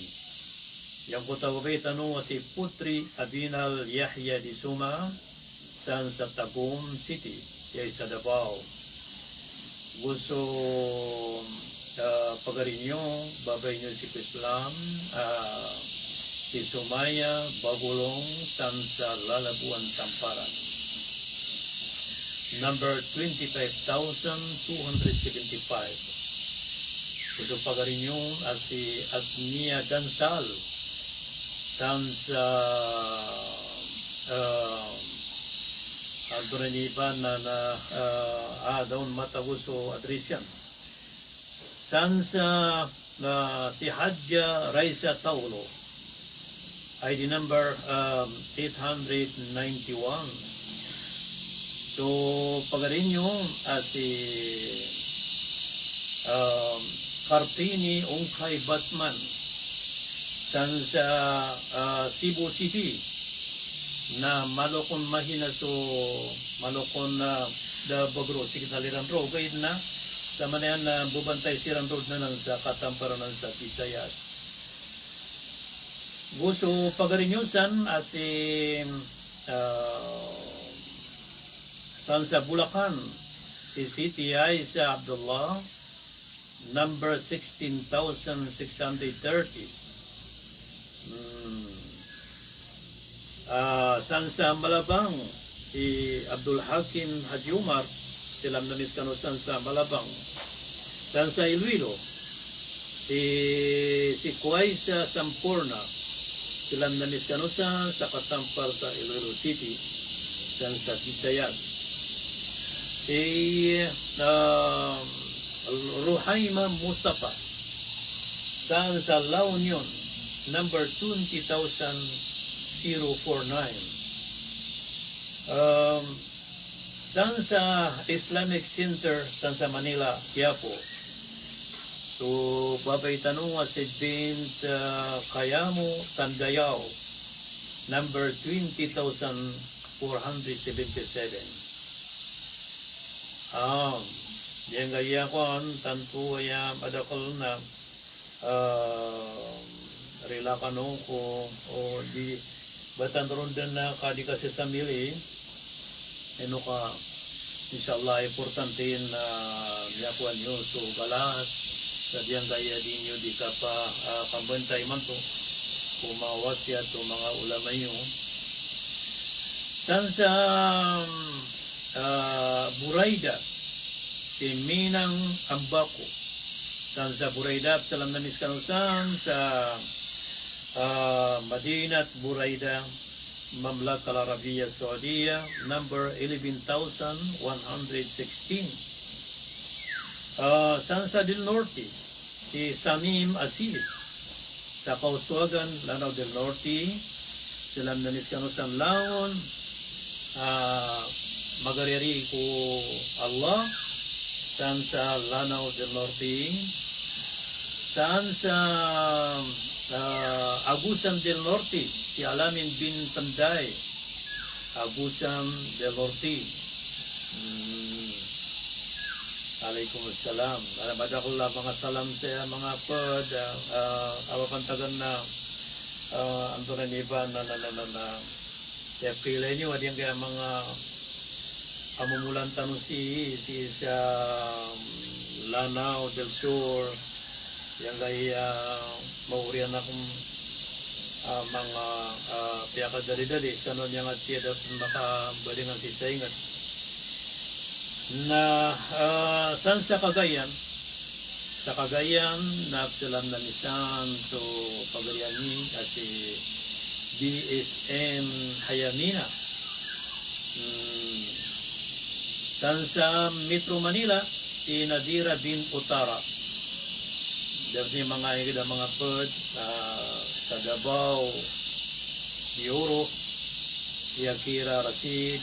Giyangkoto a babay tano a si Putri Abinal Yahya Disoma, san sa Tagum City, aya sa Davao. Go so, ah, pagari niyo, babay niyo sii ko Islam, ah, si Sumaya Bagolong, san sa Lalabuan, Tamparan. Number twenty-five thousand two hundred seventy-five. Go so pagari niyo a si Asmia Dansal, san sa, ah, Antonio Ivan na, na, ah, ah, da on matago so address iyan. San sa, ah, si Hadja Raisa Taulo. I D number, um, eight hundred ninety-one. So, pagari niyo a si, um, Kartini Ongkay Batman. San sa, ah, Cebu City. Na malo kon mahina so, malo kon, ah, da bagro si kita liran ro, ogaid na, sa manaya na bobantay siran ro na nan sa katamparanan sa Visayas. Go so pagari niyo san a si, ah, san sa Bulacan, si Siti Aisa Abdullah, number sixteen thousand six hundred thirty. Hmm. Ah, san sa Malabang, si Abdul Hakim Haji Umar, salam nami sekano san sa Malabang. San sa Iloilo, si, si Kuwaisa Samporna, salam nami sekano san sa katampar sa Iloilo City, san sa Visayas. Si, ah, Ruhaima Mustafa, san sa La Union, number twenty thousand zero four nine. Um, san sa Islamic Center, san sa Manila, Quiapo. So, babay tano a si Bint, ah, Kayamo Tandayao, number twenty thousand four hundred seventy-seven. Ah, giyangkaya kon, tanto aya madakel na, ah, rila kano ko, o di, batan ron den na ka di kasi samili, ino ka, insha Allah, importante na miyakowa niyo so balas, sa giyangkaya di niyo di kapa, ah, kambantay imanto, ko manga wasiyat o manga ulama iyo. San sa, ah, Buraida, si Minang Ambako. San sa Buraida, salam nami sekano san sa, ah, Madinat Buraida, Mamlaka Al Arabiya Saudiya, number eleven thousand one hundred sixteen. Ah, san sa Del Norte, si Samim Asis, sa Kauswagan, Lanao del Norte, salam nami sekano san langon, ah, magariari ko Allah, san sa Lanao del Norte, san sa, ah, Agusan del Norte, si Alamin bin Penday, Agusan del Norte. Hmm. Alaikum salam. Ah, madakel a manga salam saya manga ped, ah, ah, a ba pantagan na, ah, antonaa ini ba na, na, na, na, na. Aya pilay niyo a giyangkaya manga, ah, momolan tano sii, sii sa, um, Lanao del Sur, giyangkaya, ah, maoriyan aken, ah, manga, ah, piyakadalidali, sekano giyangkaya tiya da pen makabalingan sii sa inget. Na, ah, san sa Cagayan, sa Cagayan, na salam nami san so pagari ami a si B S M Hayamina. Hmm. San sa Metro Manila, si Nadira bin Utara. Dn i manga ingd a manga pd, ah, sa Davao, Yoro, si Akira Rashid,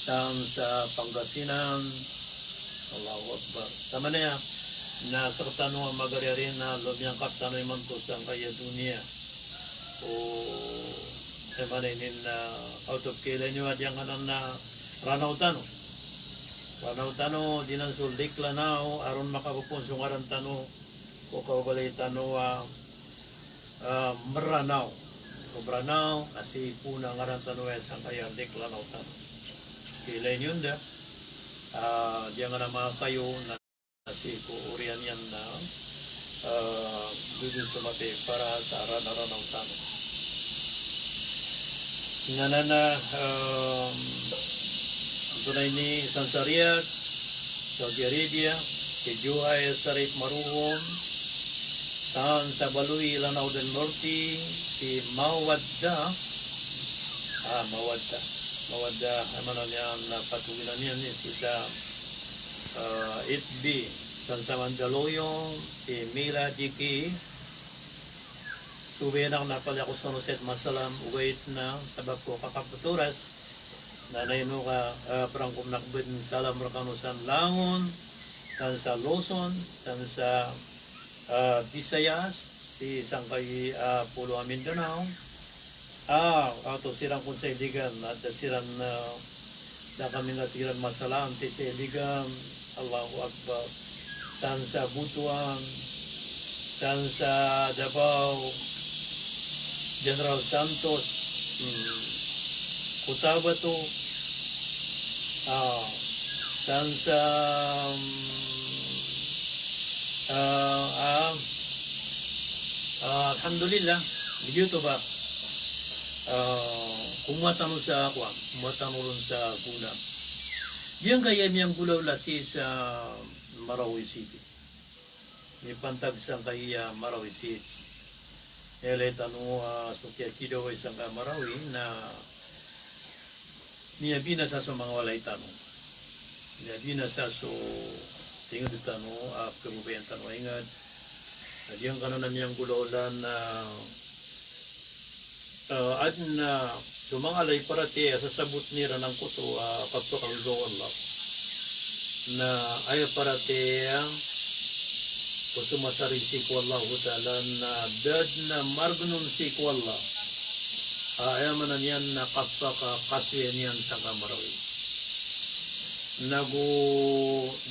san sa Pangasinan. Allahu Akbar. Taman aya na sktano a magariari na lomiyangkap tano imanto sangkaya doniya. O, aya maana ini na, ah, out of kilay niyo a giyangkanan a Ranao tano. Ranao tano, di nan so Lake Lanao, aron makapopoon so ngaran tano ko kaobalay tano a, ah, Mranao. So Mranao, a sii ko na ngaran tano aya sangkaya Lake Lanao tano. Kilay niyo anda, ah, giyangkanan a manga kayo na sii ko oriyan iyan na, ah, dodon so matay para sa Rana-, Ranao tano. Nganan a, ah, antonaa ini, san sa Riyadh, Saudi Arabia, si Juhai Sharif Maruhom, san sa Baloi, Lanao del Norte, si Mawadda, ah, Mawadda, Mawadda, aya maana niyan na patoginan iyan sii sa ah, Itbi, san sa Mandaluyong, si Mila Diki, tobay anan na palaya ko san o Said Masalam, ogaid na sabap ko kakaptoras, na naino ka, ah, prangkom na kbd salam rkano san langon, san sa Luzon, san sa ah, Visayas, sii sangkai, ah, polo a Mindanao. Ah, kaoto siran kon sa Iligan, adn siran, ah, da kami ngka tig iran masalam sii sa Iligan, Allahu Akbar. San sa Butuan, san sa Davao, General Santos, hmm, Cotabato, ah, san sa, ah, ah, ah, alhamdulillah, giyoto ba, ah, komowa tano sa kowan, komowa tano ron sa gona. Giyangkaya miyanggolawla sii sa Marawi City. Mipantag sangkaya Marawi City. Ilay tano, ah, so kiyakidaway sangkaya Marawi na miyabinasa so manga walay tano. Miyabinasa so ingd tano, ah, kababayaan tano a ingd. Na giyangkanan a miyanggolawla na, ah, adn a so manga walay paratiyaya a sasabotn iran angkoto a kapakanggaw o Allah. Na aya paratiyaya ko so masari sii ko Allahu Ta'ala na da dn a margn on sii ko Allah a aya maana niyan na kapakakasoy niyan sangkaya Marawi. Nago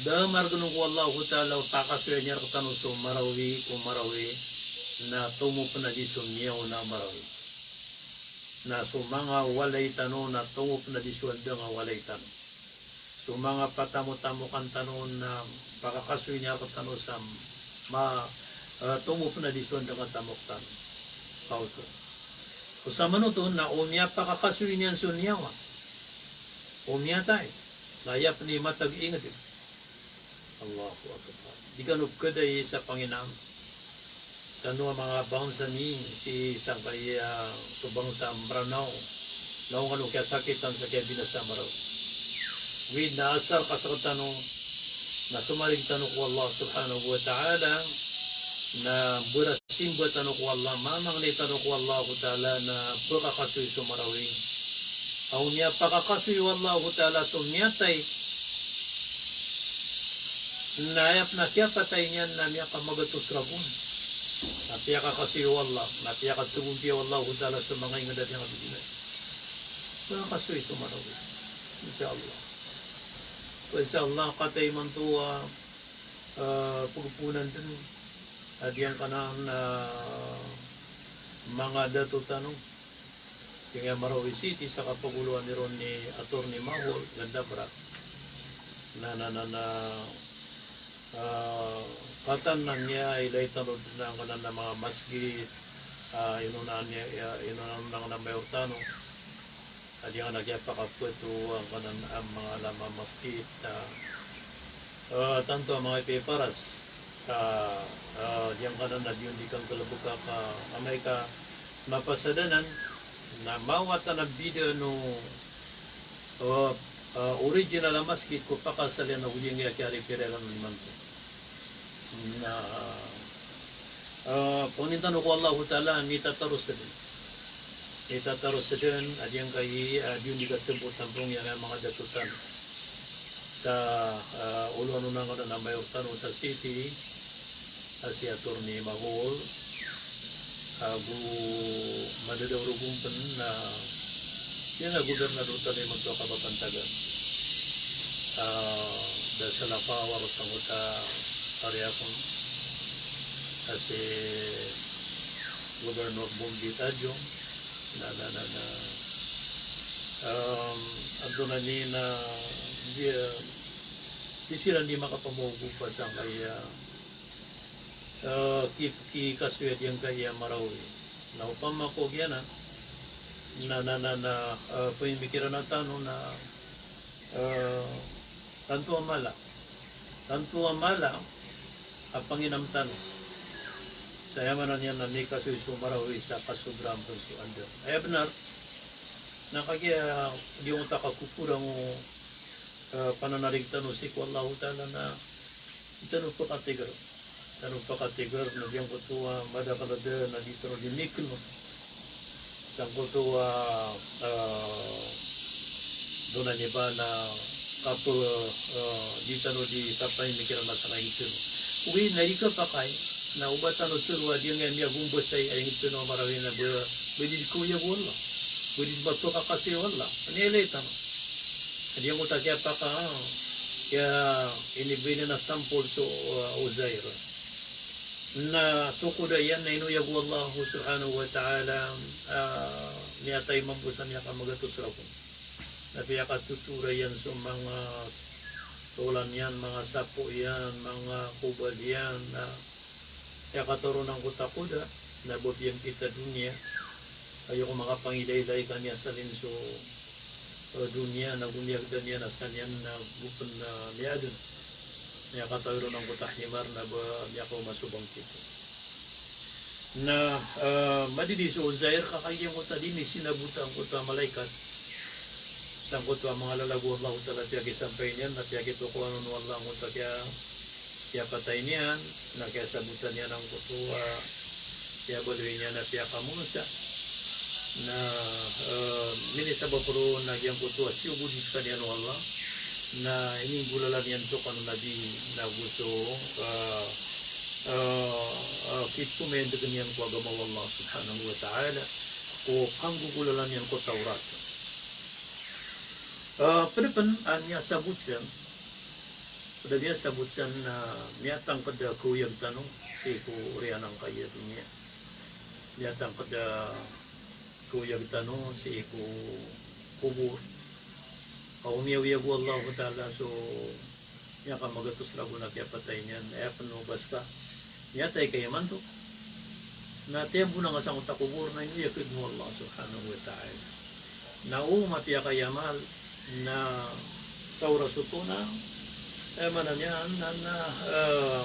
da a margn on ko Allahu Ta'ala o pakakasoy niyan rktano so Marawi, ko Marawi, na tomop na di so miyaona a Marawi. Na so manga walay tano na tomop na di so andang a walay tano. So manga patamotamokan tano na pakakasoy niyan rktano sa ma-, eh, tomop na di so andang a tamok tano. Kaoto. O samanoto na o miyapakakasoy niyan so niyawa o miyatay, na aya pn i matag ingd. Allahu Akbar. Di kano pkhaday sa panginam. Kano a manga bangsa mi sii sangkaya so bangsa Mranao. Na o kano kiyasakitan sa kiyabinasa a Marawi. Wid na asar ka sktano na somarig tano ko Allah Subhanahu wa Ta'ala, na barasimba tano ko Allah, mamangni tano ko Allahu Ta'ala na pakakasoy so Marawi. Aw miyapakakasoy o Allahu Ta'ala so miyatay, na aya pn a kiyapatay niyan na miyakamagatos ragon. Na piyakakasoy o Allah, na piyakatogompiya o Allahu Ta'ala so manga ingd a di ngka bibinasa. Pakakasoy so Marawi. Insha Allah. Insha Allah, kataya imanto a, ah, pagponan dn a giyangkanan a manga dato tano. Giyangkaya Marawi City sa kapagoloan iron i Attorney Mahol Gandabra. Na, na, na, na, ah, kataan iyan a ilay tano dn angkanan a manga masgit, ah, inonaan iyan, ah, inonaan angkanan a mayor tano. A giyangkanan a kiyapakapwet o angkanan a manga lama masgit, ah, ah, tanto a manga ipiparas. Ah, ah, giyangkanan a di on di kanggalbka ka amay ka mapasad anan, na mawatan a bida no, ah, ah, original a masgit ko pakaasal iyan ago giyangkaya kiyaripiran imanto. Na, ah, pangnin tano ko Allahu Ta'ala, mitataros dn. Mitataros dn, a giyangkai, ah, di on di katampotampong iyan a manga dato tano. Sa, ah, oloan o nangkanan a mayor tano sa city, a si Attorney Mahol, ago madadaw roo gon pn na, iyan a gobernador tano imanto a kapapantagan. Ah, da salakaw a roo sangkoto a pari akn, a si Governor Bombi Tadjong, na, na, na, na, um, antonaa niyan na, di, di siran di makapamogop a sangkaya, eh, ki, kikasoy a giyangkaya Marawi. Na opama ko giyanan, na, na, na, na, eh, pamimikiran tano na, eh, tanto a mala. Tanto a mala a panginam tano. Sa aya maana niyan na mikasoy so Marawi sa kasobraan pn so andar. Aya bnar, na kagiya di ngkoto a kakokorang o, eh, pananarig tano sii ko Allahu Ta'ala na di tano pakatigr. Di tano pakatigr na giyangkoto a madakl dn na di tano di mikno. Sangkoto a, ah, antonaa niyan ba na kap, ah, di tano di kapamimikiran a sangkai ingd tano. Ogaid na di kapakay, na o ba tano tharoa a giyangkaya miyagombasay a ingd tano a Marawi na ba, ba di kaoyag o Allah. Ba di ba pkakasay o Allah. Aya ilay tano. Giyangkoto a kiyapaka, kiya inibgay niyan a sample so, ah, Uzair. Na so koda iyan na inoyag o Allah subhanahu wa ta'ala, ah, miyatay mambo sa miyakamagatos ragon. Na piyakatotora iyan so manga tolan iyan, manga sapo iyan, manga kobal iyan, na piyakatoro angkoto a koda, na ba piyangkita doniya, aya ko makapangilaylay kaniyan sa lin so, eh, doniya, na go miyagda niyan a skaniyan na go pn, eh, miyaadn. Miyakatawi ron angkoto a himar na ba miyakaoma so bangkit. Na, eh, madidi so Uzair ka kagiya angkoto a di niyan sinabota angkoto a malaikat. Sangkoto a manga lalago o Allahu Ta'ala a piyakisampay niyan, na piyakitokowan o Allah angkoto a kiya, kiyapatay niyan, na kiyasabotan iyan angkoto a, kiyabaloy niyan a piyakamomosa. Na, eh, minisabap roo na giyangkoto a siyogo di skaniyan o Allah. Na ininggolalan iyan so kano Nabi, na go so, eh, eh, eh, kipomendeg iyan ko agama o Allah subhanahu wa ta'ala, ko kanggogolalan iyan ko Tawrat. Eh, pd pn a miyasabot san, pd a miyasabot san na miyatangkd a kaoyag tano sii ko oriyan angkaya doniya. Miyatangkd a kaoyag tano sii ko kobor. Ka o miyaoyag o Allahu Ta'ala so miyakamagatos ragon a kiyapatay niyan, aya pn o ba ska miyatay ka imanto. Na tiyambona ngka sangkoto a kobor na inoyag ka dn o Allah subhanahu wa ta'ala. Na o mapiyakayamal na sa oras oto na, eh, maana niyan na, na, eh,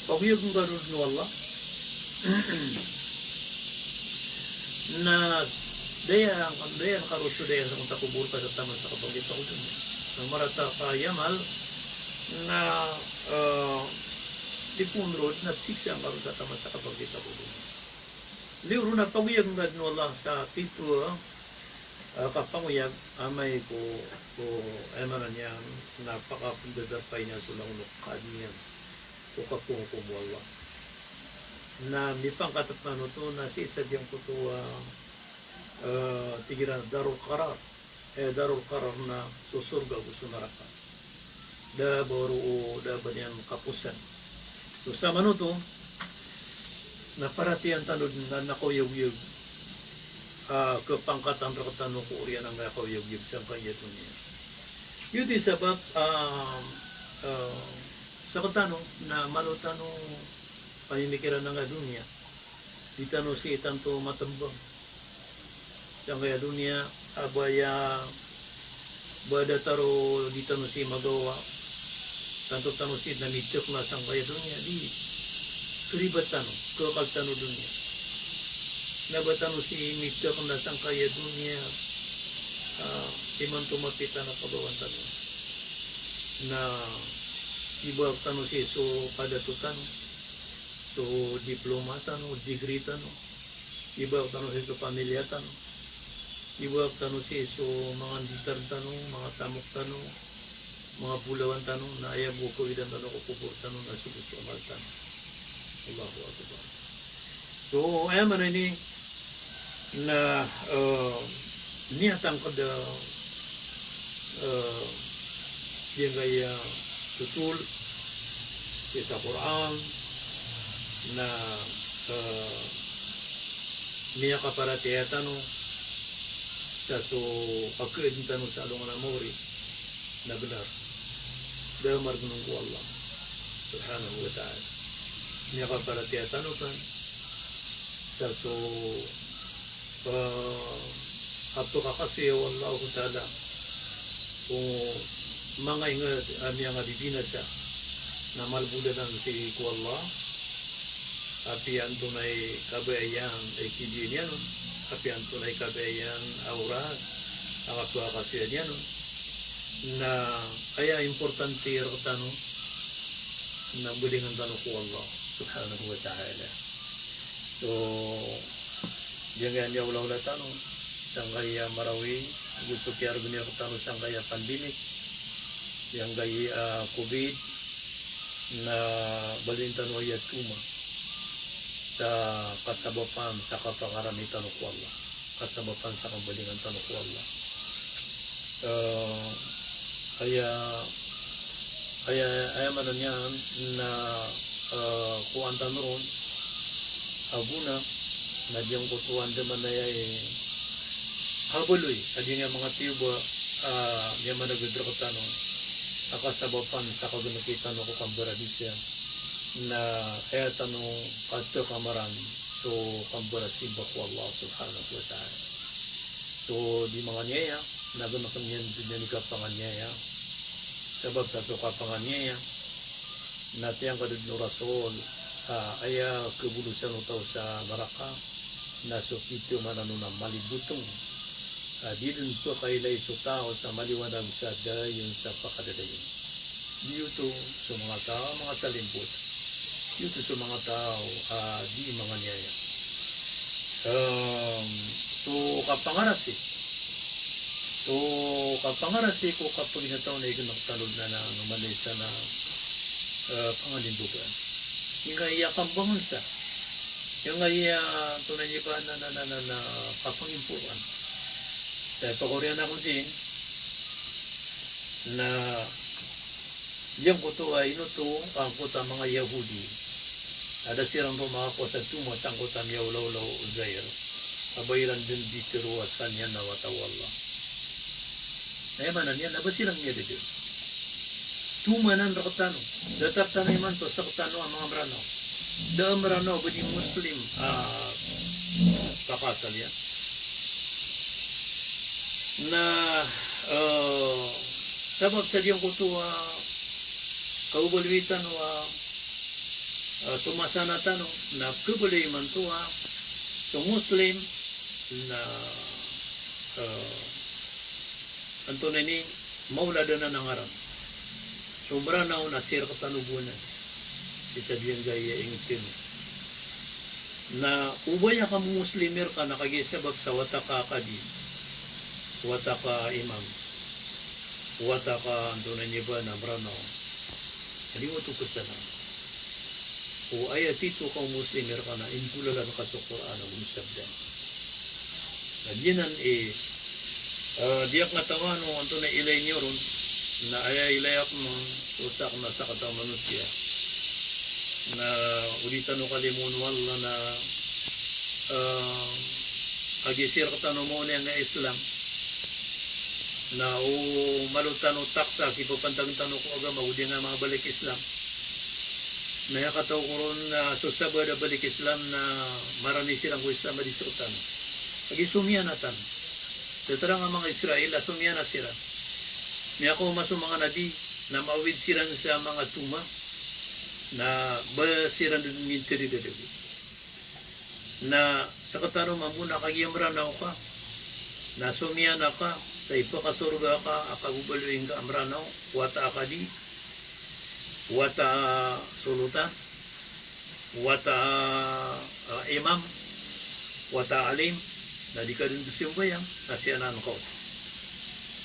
pagoyag ngka roo dn o Allah. Na daya, daya ngka roo so daya sangkoto a kobor ka sa taman sa kabangkit ako doniya. Na marata ka yamal na, eh, di pn roo na psiksa ngka roo sa taman sa kabangkit ako doniya. Liyo ron na pagoyag ngka dn o Allah sa titho a, ah, kapangoyag amay ko, ko, aya maana niyan na pakapndadarpay niyan so langon o kaadn iyan ko kapngkokom o Allah. Na mipangkatpman oto na sii sa giyangkoto a, ah, tig iran a Darul Qarar. Eh, Darul Qarar na so sorga ago so naraka. Da a ba roo, da a ba niyan kaposan. So samanoto na paratiyayaan tano dn na kaoyagoyag a kapangkatan rktano ko oriyan angkaya kaoyagoyag sangkaya doniya. Giyoto i sabap, ah, ah, sktano na malo tano pamimikiran angkaya doniya. Di tano sii tanto matmbang sangkaya doniya, a ba aya, ba datar o di tano sii magawa, tanto tano sii na mitekna sangkaya doniya, di. Karibat tano, kakal tano doniya. Na ba tano sii mitekna sangkaya doniya, Imanto mapita na kabawan tano na ibaak tano sii so kadato tano, so diploma tano, degree tano, ibaak tano sii so pamilya tano, ibaak tano sii so manga nditar tano, manga tamok tano, manga bolawan tano, na aya bo kawidan tano ko kobor tano na so bo so amal tano. Allahu Akbar. So aya maana ini na, eh, miyatangkd, eh, giyangkaya thotol sii sa Qur'an na, eh, miyakaparatiyaya tano sa so kaadn tano sa alongan a maori na bnar. Da a margnong ko Allah subhanahu wa ta'ala. Miyakaparatiyaya tano pn sa so, eh, kapkakasiya o Allahu ta'ala ko manga ingd a miyangabibinasa na malbod anan sii ko Allah. Apiya antonaa i kabayaan a ikidiya niyan on, apiya antonaa i kabayaan a oras a kapkakasiya niyan on, na aya importante rktano na mbalingan tano ko Allah subhanahu wa ta'ala. So giyangkaya miyaolaola tano sangkaya Marawi, go so kiyargn rktano sangkaya pandemic, giyangkaya, ah, covid, na balin tano aya toma sa kasabapan sa kapangarani tano ko Allah, kasabapan sa kambalingan tano ko Allah. Eh, aya, aya, aya maana niyan na, eh, kowaan tano ron a gona na giyangkoto a andamanaya i habaloy a giyangkaya manga tiyoba a miyamanagd rktano a kasabapan sa kagnki tano ko kambaradisa na aya tano katk a maran so kambarasimba ko Allah subhanahu wa ta'ala. So di manganiyaya na gnk iyan dn i kapanganiyaya. Sabap sa so kapanganiyaya na tiyangkd dn o Rasul a aya khabolosan o taw sa naraka na so pito maana on a malibotng a di dn pkailay so taw sa maliwanag sa dayon sa pakadadayon. Giyoto so manga taw a manga salimpot. Giyoto so manga taw a di manganiyaya. Em, so kapangarasi, so kapangarasi ko kapaginetaw na ignk tano dn anan oman i isa na, eh, pangalimbogaan. Giyangkaya kambangnsa. Giyangkaya antonaa ini ba na, na, na, na, na kapangimporan. Sa pakaoriyan akn sii na giyangkoto a ino oto, angkoto a manga Yahudi a da siran ron makakowa sa toma sangkoto a miyaolaola o Uzair a ba iran dn di tharoa skaniyan na wata o Allah. Na aya maana niyan na ba siran miyadadn. Toma anan rktano. Datar tano imanto sktano a manga Mranaw. Da a Mranaw a ba di Muslim a pakaasal iyan. Na, eh, sabap sa giyangkoto a kababaloy tano a, eh, tomasana tano na kabaloy imanto a so Muslim na, eh, antonaa ini, mawlad anan a ngaran. So Mranaw na sii rktano bo anan. Sii sa giyangkaya ingd tano. Na o ba aya kamomoslimi rka na kagiya sabap sa wata ka Akadi, wata ka Imam, wata ka antonaa ini ba na Mranaw. Limo to psana. O aya tito kamomoslimi rka na inggolalan ka so Qur'an ago sabda. Na giyanan i, eh, di akn katawan o antonaa i ilay niyo ron, na aya ilay akn on, so sakn na sakataw a manosiya. Na o di tano kalimoon o Allah na, eh, kagiya sii rktano maona i Islam. Na o malo tano taksa a kipapantagn tano ko agama, o di nga manga balik Islam. Na aya kataw ko ron na so sabaad a balik Islam na marani siran ko Islam a di sktano. Kagiya somiyana tano. Datar angka manga Israel a somiyana siran. Miyakaoma so manga nabi na maawid siran sa manga toma na ba siran dn mintd i dadawid. Na sktano mambo na kagiya Mranaw ka, na somiyana ka, Ipakasorga ka a kababaloy ngka a Mranaw, wata akadi, wata solotan, wata, ah, imam, wata alim, na di ka dn dn sambayang, na siyanan ka oto.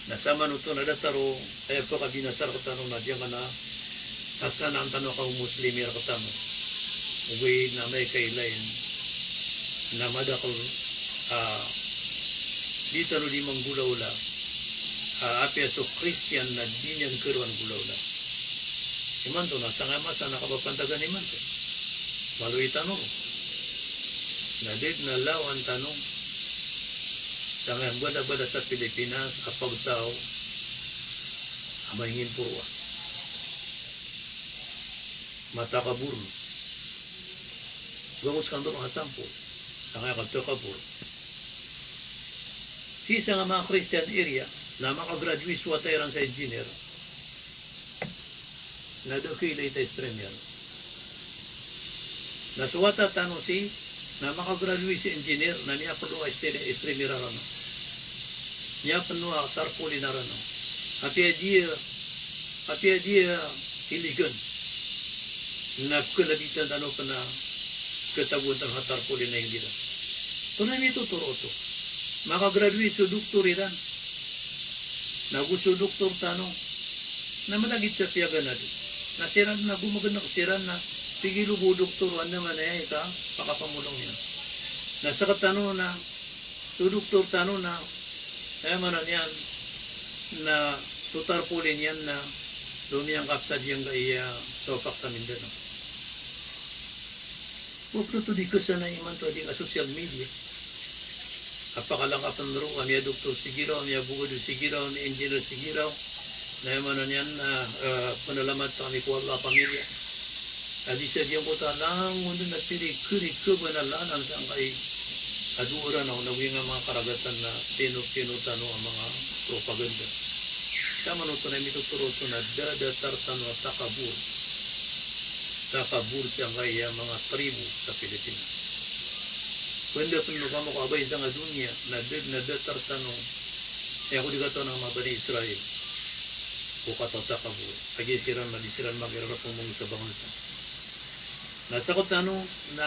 Na samanoto na datar o aya pakabinasa rktano na giyangkanan a sasanaan tano a kamomuslimi rktano. Ogaid na amay ka ilay na madakl a di tano di manggolawla a apiya so Kristiyan na di niyan karowan golawla. Imanto na sangkaya masa na kapapantagan imanto. Maloy tano ron. Na di dn a lawan tano sangkaya mbalabalas sa Pilipinas a pagtaw a maingin poroa. Matakabor. Gawos kano ron a sampol. Sangkaya katakabor. Sii sa manga Christian area na makagraduate so wata iran sa engineer, na da a kailay ta stream iyan. Na so wata tano sii na makagraduate sa engineer na miyapno a stream, stream iran rana. Miyapno a tarpaulin iran rana. Apiya di, apiya di iligan na pkalabitan tano pn a katagoan tano a tarpaulin a inggiran. Oto na mitotoro oto. Makagraduate so doktor iran. Na go so doktor tano na malagid sa piyaganad. Na siran na gomagnak siran na pigilo bo doktor o anda man aya i kapakapamolong iyan. Na sktano na so doktor tano na, aya maana niyan na so tarpaulin iyan na lomiyangkap sa giyangkaya sopak sa Mindanao. Oto di kasanay imanto a di a social media a pakalangkapn ron a miyadoktor si giraw, miyabogado si giraw, miyengineer si giraw. Na aya maana niyan na, eh, pnalamat kami ko Allah a pamilya. A di sa giyangkoto a langon dn a piri kiri kabanalan sangkai a dowa Ranaw na giyangkai a manga karagatan na pino-pino tano a manga propaganda. Samanoto na mitotoro oto na da a datar tano a takabor. Takabor sangkai a manga tribo sa Pilipinas. Pndapn o kamo ko abay sangkai a doniya na da a datar tano. Aya ko di katawan a manga Bani Israel ko katatakabor. Lagid siran na di siran makirarapamong sa bangsa. Na sktano na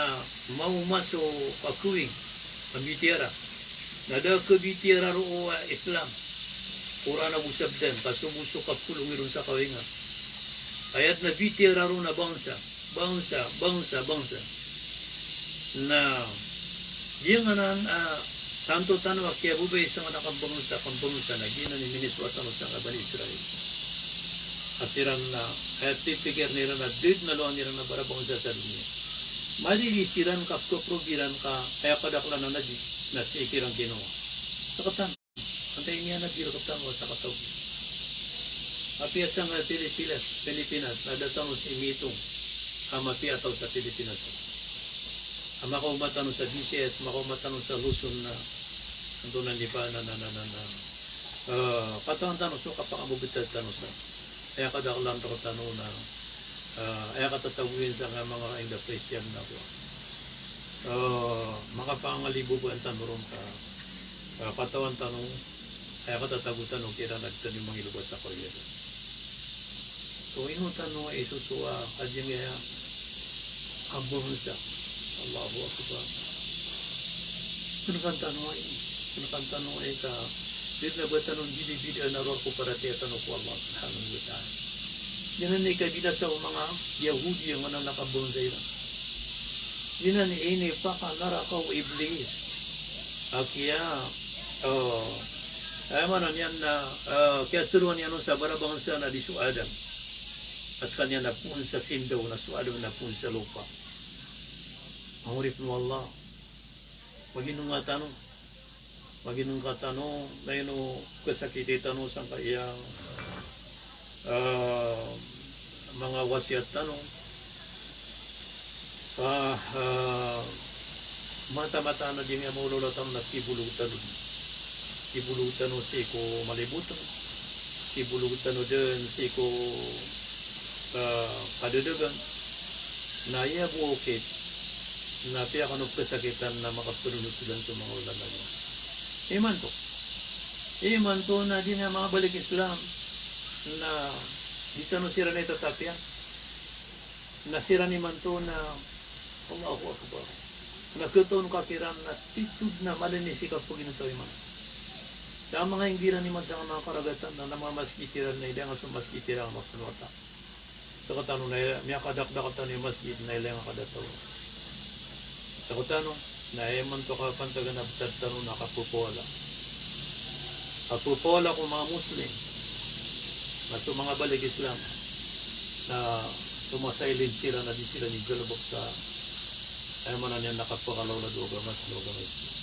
maoma so kakawing a bitiyara. Na da a kabitiyara roo a Islam, Qur'an ago sabdan, ka so bo so kapolong iron sa kawingan. Aya dn a bitiyara roo na bangsa, bangsa, bangsa, bangsa. Na giyangkanan a tanto tano a kiyababaya sangkanan a kambangsa, kambangsa na giyanan i minisowa tano sangkai a Bani Israel. A siran na, aya pipikiran iran na da dn a loan iran a barabangsa sa doniya. Madi di siran ka pkaprove iran ka aya kadaklan a nabi na sii kiran kinowa. Sktano. Antaa i miyanad iran rktano a sakataw. Apiya sangkai a Pilipinas, Pilipinas, na da tano sii mitong a mapiya a taw sa Pilipinas. A makaoma tano sa B C S, makaoma tano sa Luzon na, antonaa niyan pa na, na, na, na, na. Eh, katawan tano so kapakambebetad tano sa aya kadaklan rktano na, eh, aya katatago iyan sangkai a manga Indo-Christian na kowa. Eh, makapangalibobaan tano ron ka, eh, katawan tano, aya katatago tano kiran a di tano mangiloba sa kariyadan. So ino tano i sosowa a giyangkaya a bangsa. Allahu Akbar. Pnkan tano ai, pnkan tano ai ka di dn a ba tano mbidabidaan a rowar ko paratiyaya tano ko Allah Subhanahu wa Ta'ala. Giyanan i kabinasa o manga Yahudi a nganan a kabangsa iran. Giyanan i inipakanaraka o Iblis a kiya, eh, aya maana niyan na, eh, kiyatharoa niyan on sa barabangsa na di so Adam. A skaniyan na poon sa sindaw, na so Adam na poon sa lopa. Manga oripn o Allah, maginonga tano, maginonga tano, na ino kasakiti tano sangkaya, ah, manga wasiyat tano. Ah, ah, mataan-mataan a giyangkaya manga olaola tano na kibolog tano. Kibolog tano sii ko malibotng. Kibolog tano dn sii ko, ah, kadadagan. Na aya bo okit na apiya kano kasakitan na makaptharoon o sodan so manga olaola niyan. Imanto. Imanto na di na mabalik Islam, na di tano siran i tatapiya, na siran imanto na, Allahu Akbar. Na ketoon ka kiran na titho dn a malinis i kapaginetaw iman. Sa manga inggiran iman sa manga karagatan na, na manga masgit iran na ilay nga so masgit iran a mapnota. Sekatano na miyakadakdakl tano i masgit na ilay nga kadataw. Sekatano na imanto kapantagan a btad tano na kapopowala. Kapopowala ko manga Muslim na so manga balik Islam na so masa ilin siran na di siran igalebek sa, aya maana niyan na kapakalaolad o agama, so agama Islam.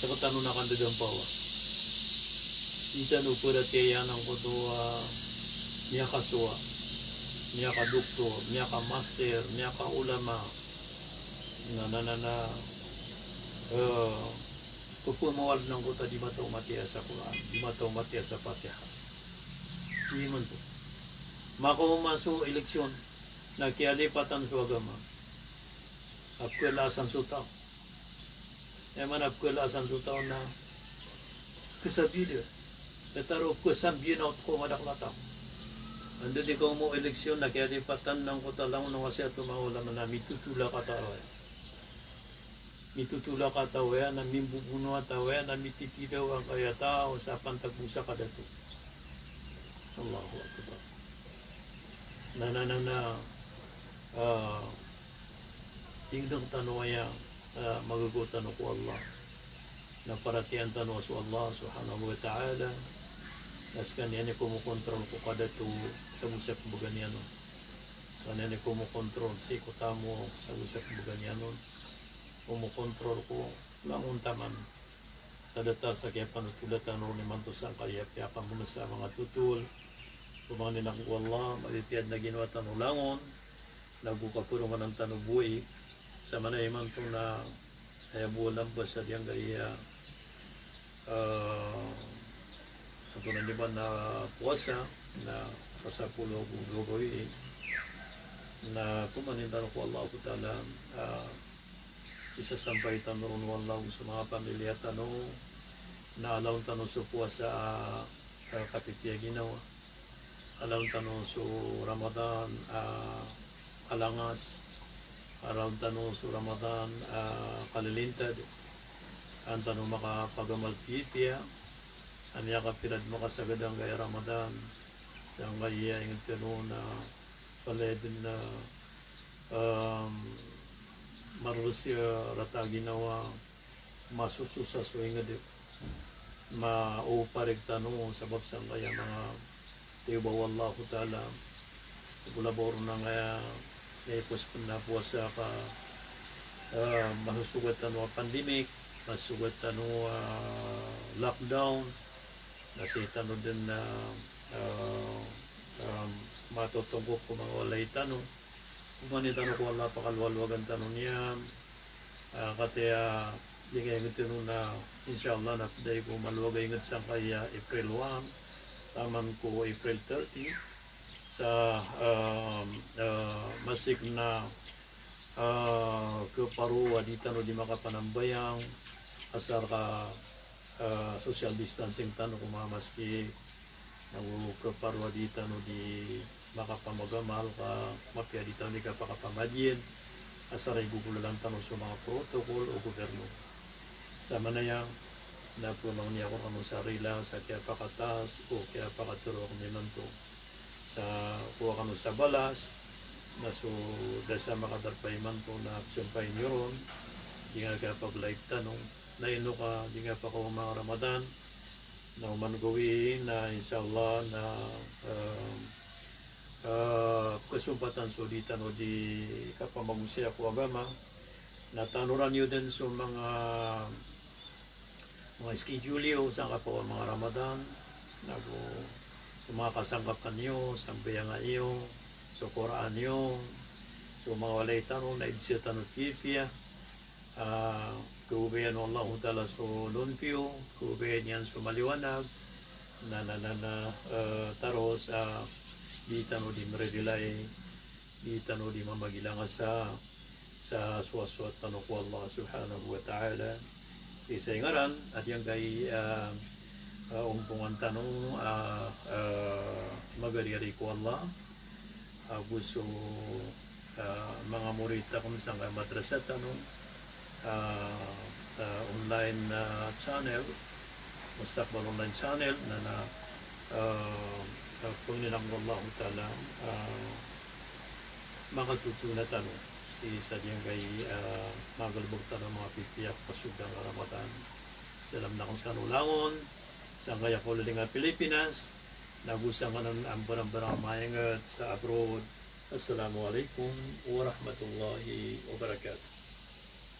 Sekatano na kandadampawa. Di tano paratiyayaan angkoto a miyakasowa, miyakadoktor, miyakamaster, miyakaolama, na, na, na, na, eh, pepemawal angkoto a di mataw matiya sa Qur'an, di mataw matiya sa Fatiha. Imanto. Makaoma so eleksyon na kiyalipatan so agama a pkhalaasan so taw. Aya maana a pkhalaasan so taw na kasabida. Aya taro kasambiyana oto ko madakl a taw. Anda di kaoma o eleksyon na kiyalipatan angkoto a langon o wasiyat o manga olama na mitotolak a taw aya. Mitotolak a taw aya, na mimbobono a taw aya, na mititidaw angkaya taw sa pantag bo sa kadato. Allahu Akbar. Na, na, na, na, ah, ingdeng tano aya, ah, magaga tano ko Allah. Na paratiyayaan tano a so Allah Subhanahu wa Ta'ala na sekaniyan i komokontrol ko kadato sa bo sa kembagan iyan on. Sekaniyan i komokontrol sii ko tamok sa bo sa kembagan iyan on. Komokontrol ko langon taman. Sa datar sa kiyapanotola tano ron imanto sangkaya piyakamonesa a manga totol. Ko manga anak ko Allah, mapipiya dn a ginawa tano langon, nago kaperonganan tano bowai. Sa maana imanto na aya bo a lamba sa diyangkaya, eh, antonaa niyan ba na powasa, na kasapolo ago dowa gawii. Na komanin tano ko Allahu Ta'ala, eh, isasampay tano ron o Allah so manga pamilya tano, na alaon tano so powasa a, a kapipiya ginawa. Alaon tano so Ramadan a kalangas. Alaon tano so Ramadan a kalilintad. An tano makapagamal pipiya a miyakapira dn makasagad angkaya Ramadan. Sangkaya ingd tano na palaya dn na, em, mareresi a rata a ginawa, masososa so ingd, maoparik tano sabap sangkaya manga tiyoba o Allahu Ta'ala. Go labaw ron angkaya ipos pn a powasa ka, eh, masosogat tano a pandemic, masosogat tano a lockdown, na sii tano dn na, eh, eh, matotongkop ko manga walay tano. Komanin tano ko Allah a pakaloalowagan tano niyan. Ah, kataya di ngka ingd tano na, insha Allah, na pd aya ko malowaga ingd sangkaya April one taman ko April thirty. Sa, ah, ah, masik na, ah, keparo a di tano di makapanambayang asar ka, ah, social distancing tano ko manga masgit. Nago keparo a di tano di makapamagamal ka mapiya di tano di kapakapamadiyad asar a igogolalan tano so manga protocol o gobyerno. Sa manaya na pemaoni ako kano sa rila sa kiyapakatas o kiyapakatero ako imanto. Sa kowa kano sa balas na so da sa makadarpa imanto na pesampay niyo ron, di nga kiyapag-live tano. Na ino ka di nga pakaoma Ramadan, na oman gawii na, insha Allah, na, eh, eh, kesompatan so di tano di kapamagosaya ko agama, na tanoran iyo den so manga, manga schedule iyo, sangka pakaoma Ramadan, nago so manga kasangkapan iyo, sambayanga iyo, so Qur'an iyo, so manga walay tano, na ibsa tano pipiya, ah, kaobayan o Allahu Ta'ala so lonpiyo, kaobayan iyan so maliwanag, na, na, na, na, eh, taros, ah, di tano di mrelilay, di tano di mamagilangasa sa sowasowat tano ko Allah Subhanahu wa Ta'ala. Isa ingaran, adi angkai, ah, Ah, ompongan tano, ah, ah, magariyari ko Allah, ah, ago so, ah, manga morit takon sangkaya madrasa tano, ah, ah, online, ah, channel, Mustaqbal Online Channel, na, na, ah, ah, pangnin ako o Allahu Ta'ala, ah, makatotoona tano sii sa giyangkai, ah, manga galebek tano a manga pipiya ko kasogoan a Ramadan. Salam na ko skano langon, sangkaya kawlawlawing a Pilipinas, nago sangkanan a mbarambarang a manga ingat sa abroad. Assalamu alaikum warahmatullahi wabarakatuh.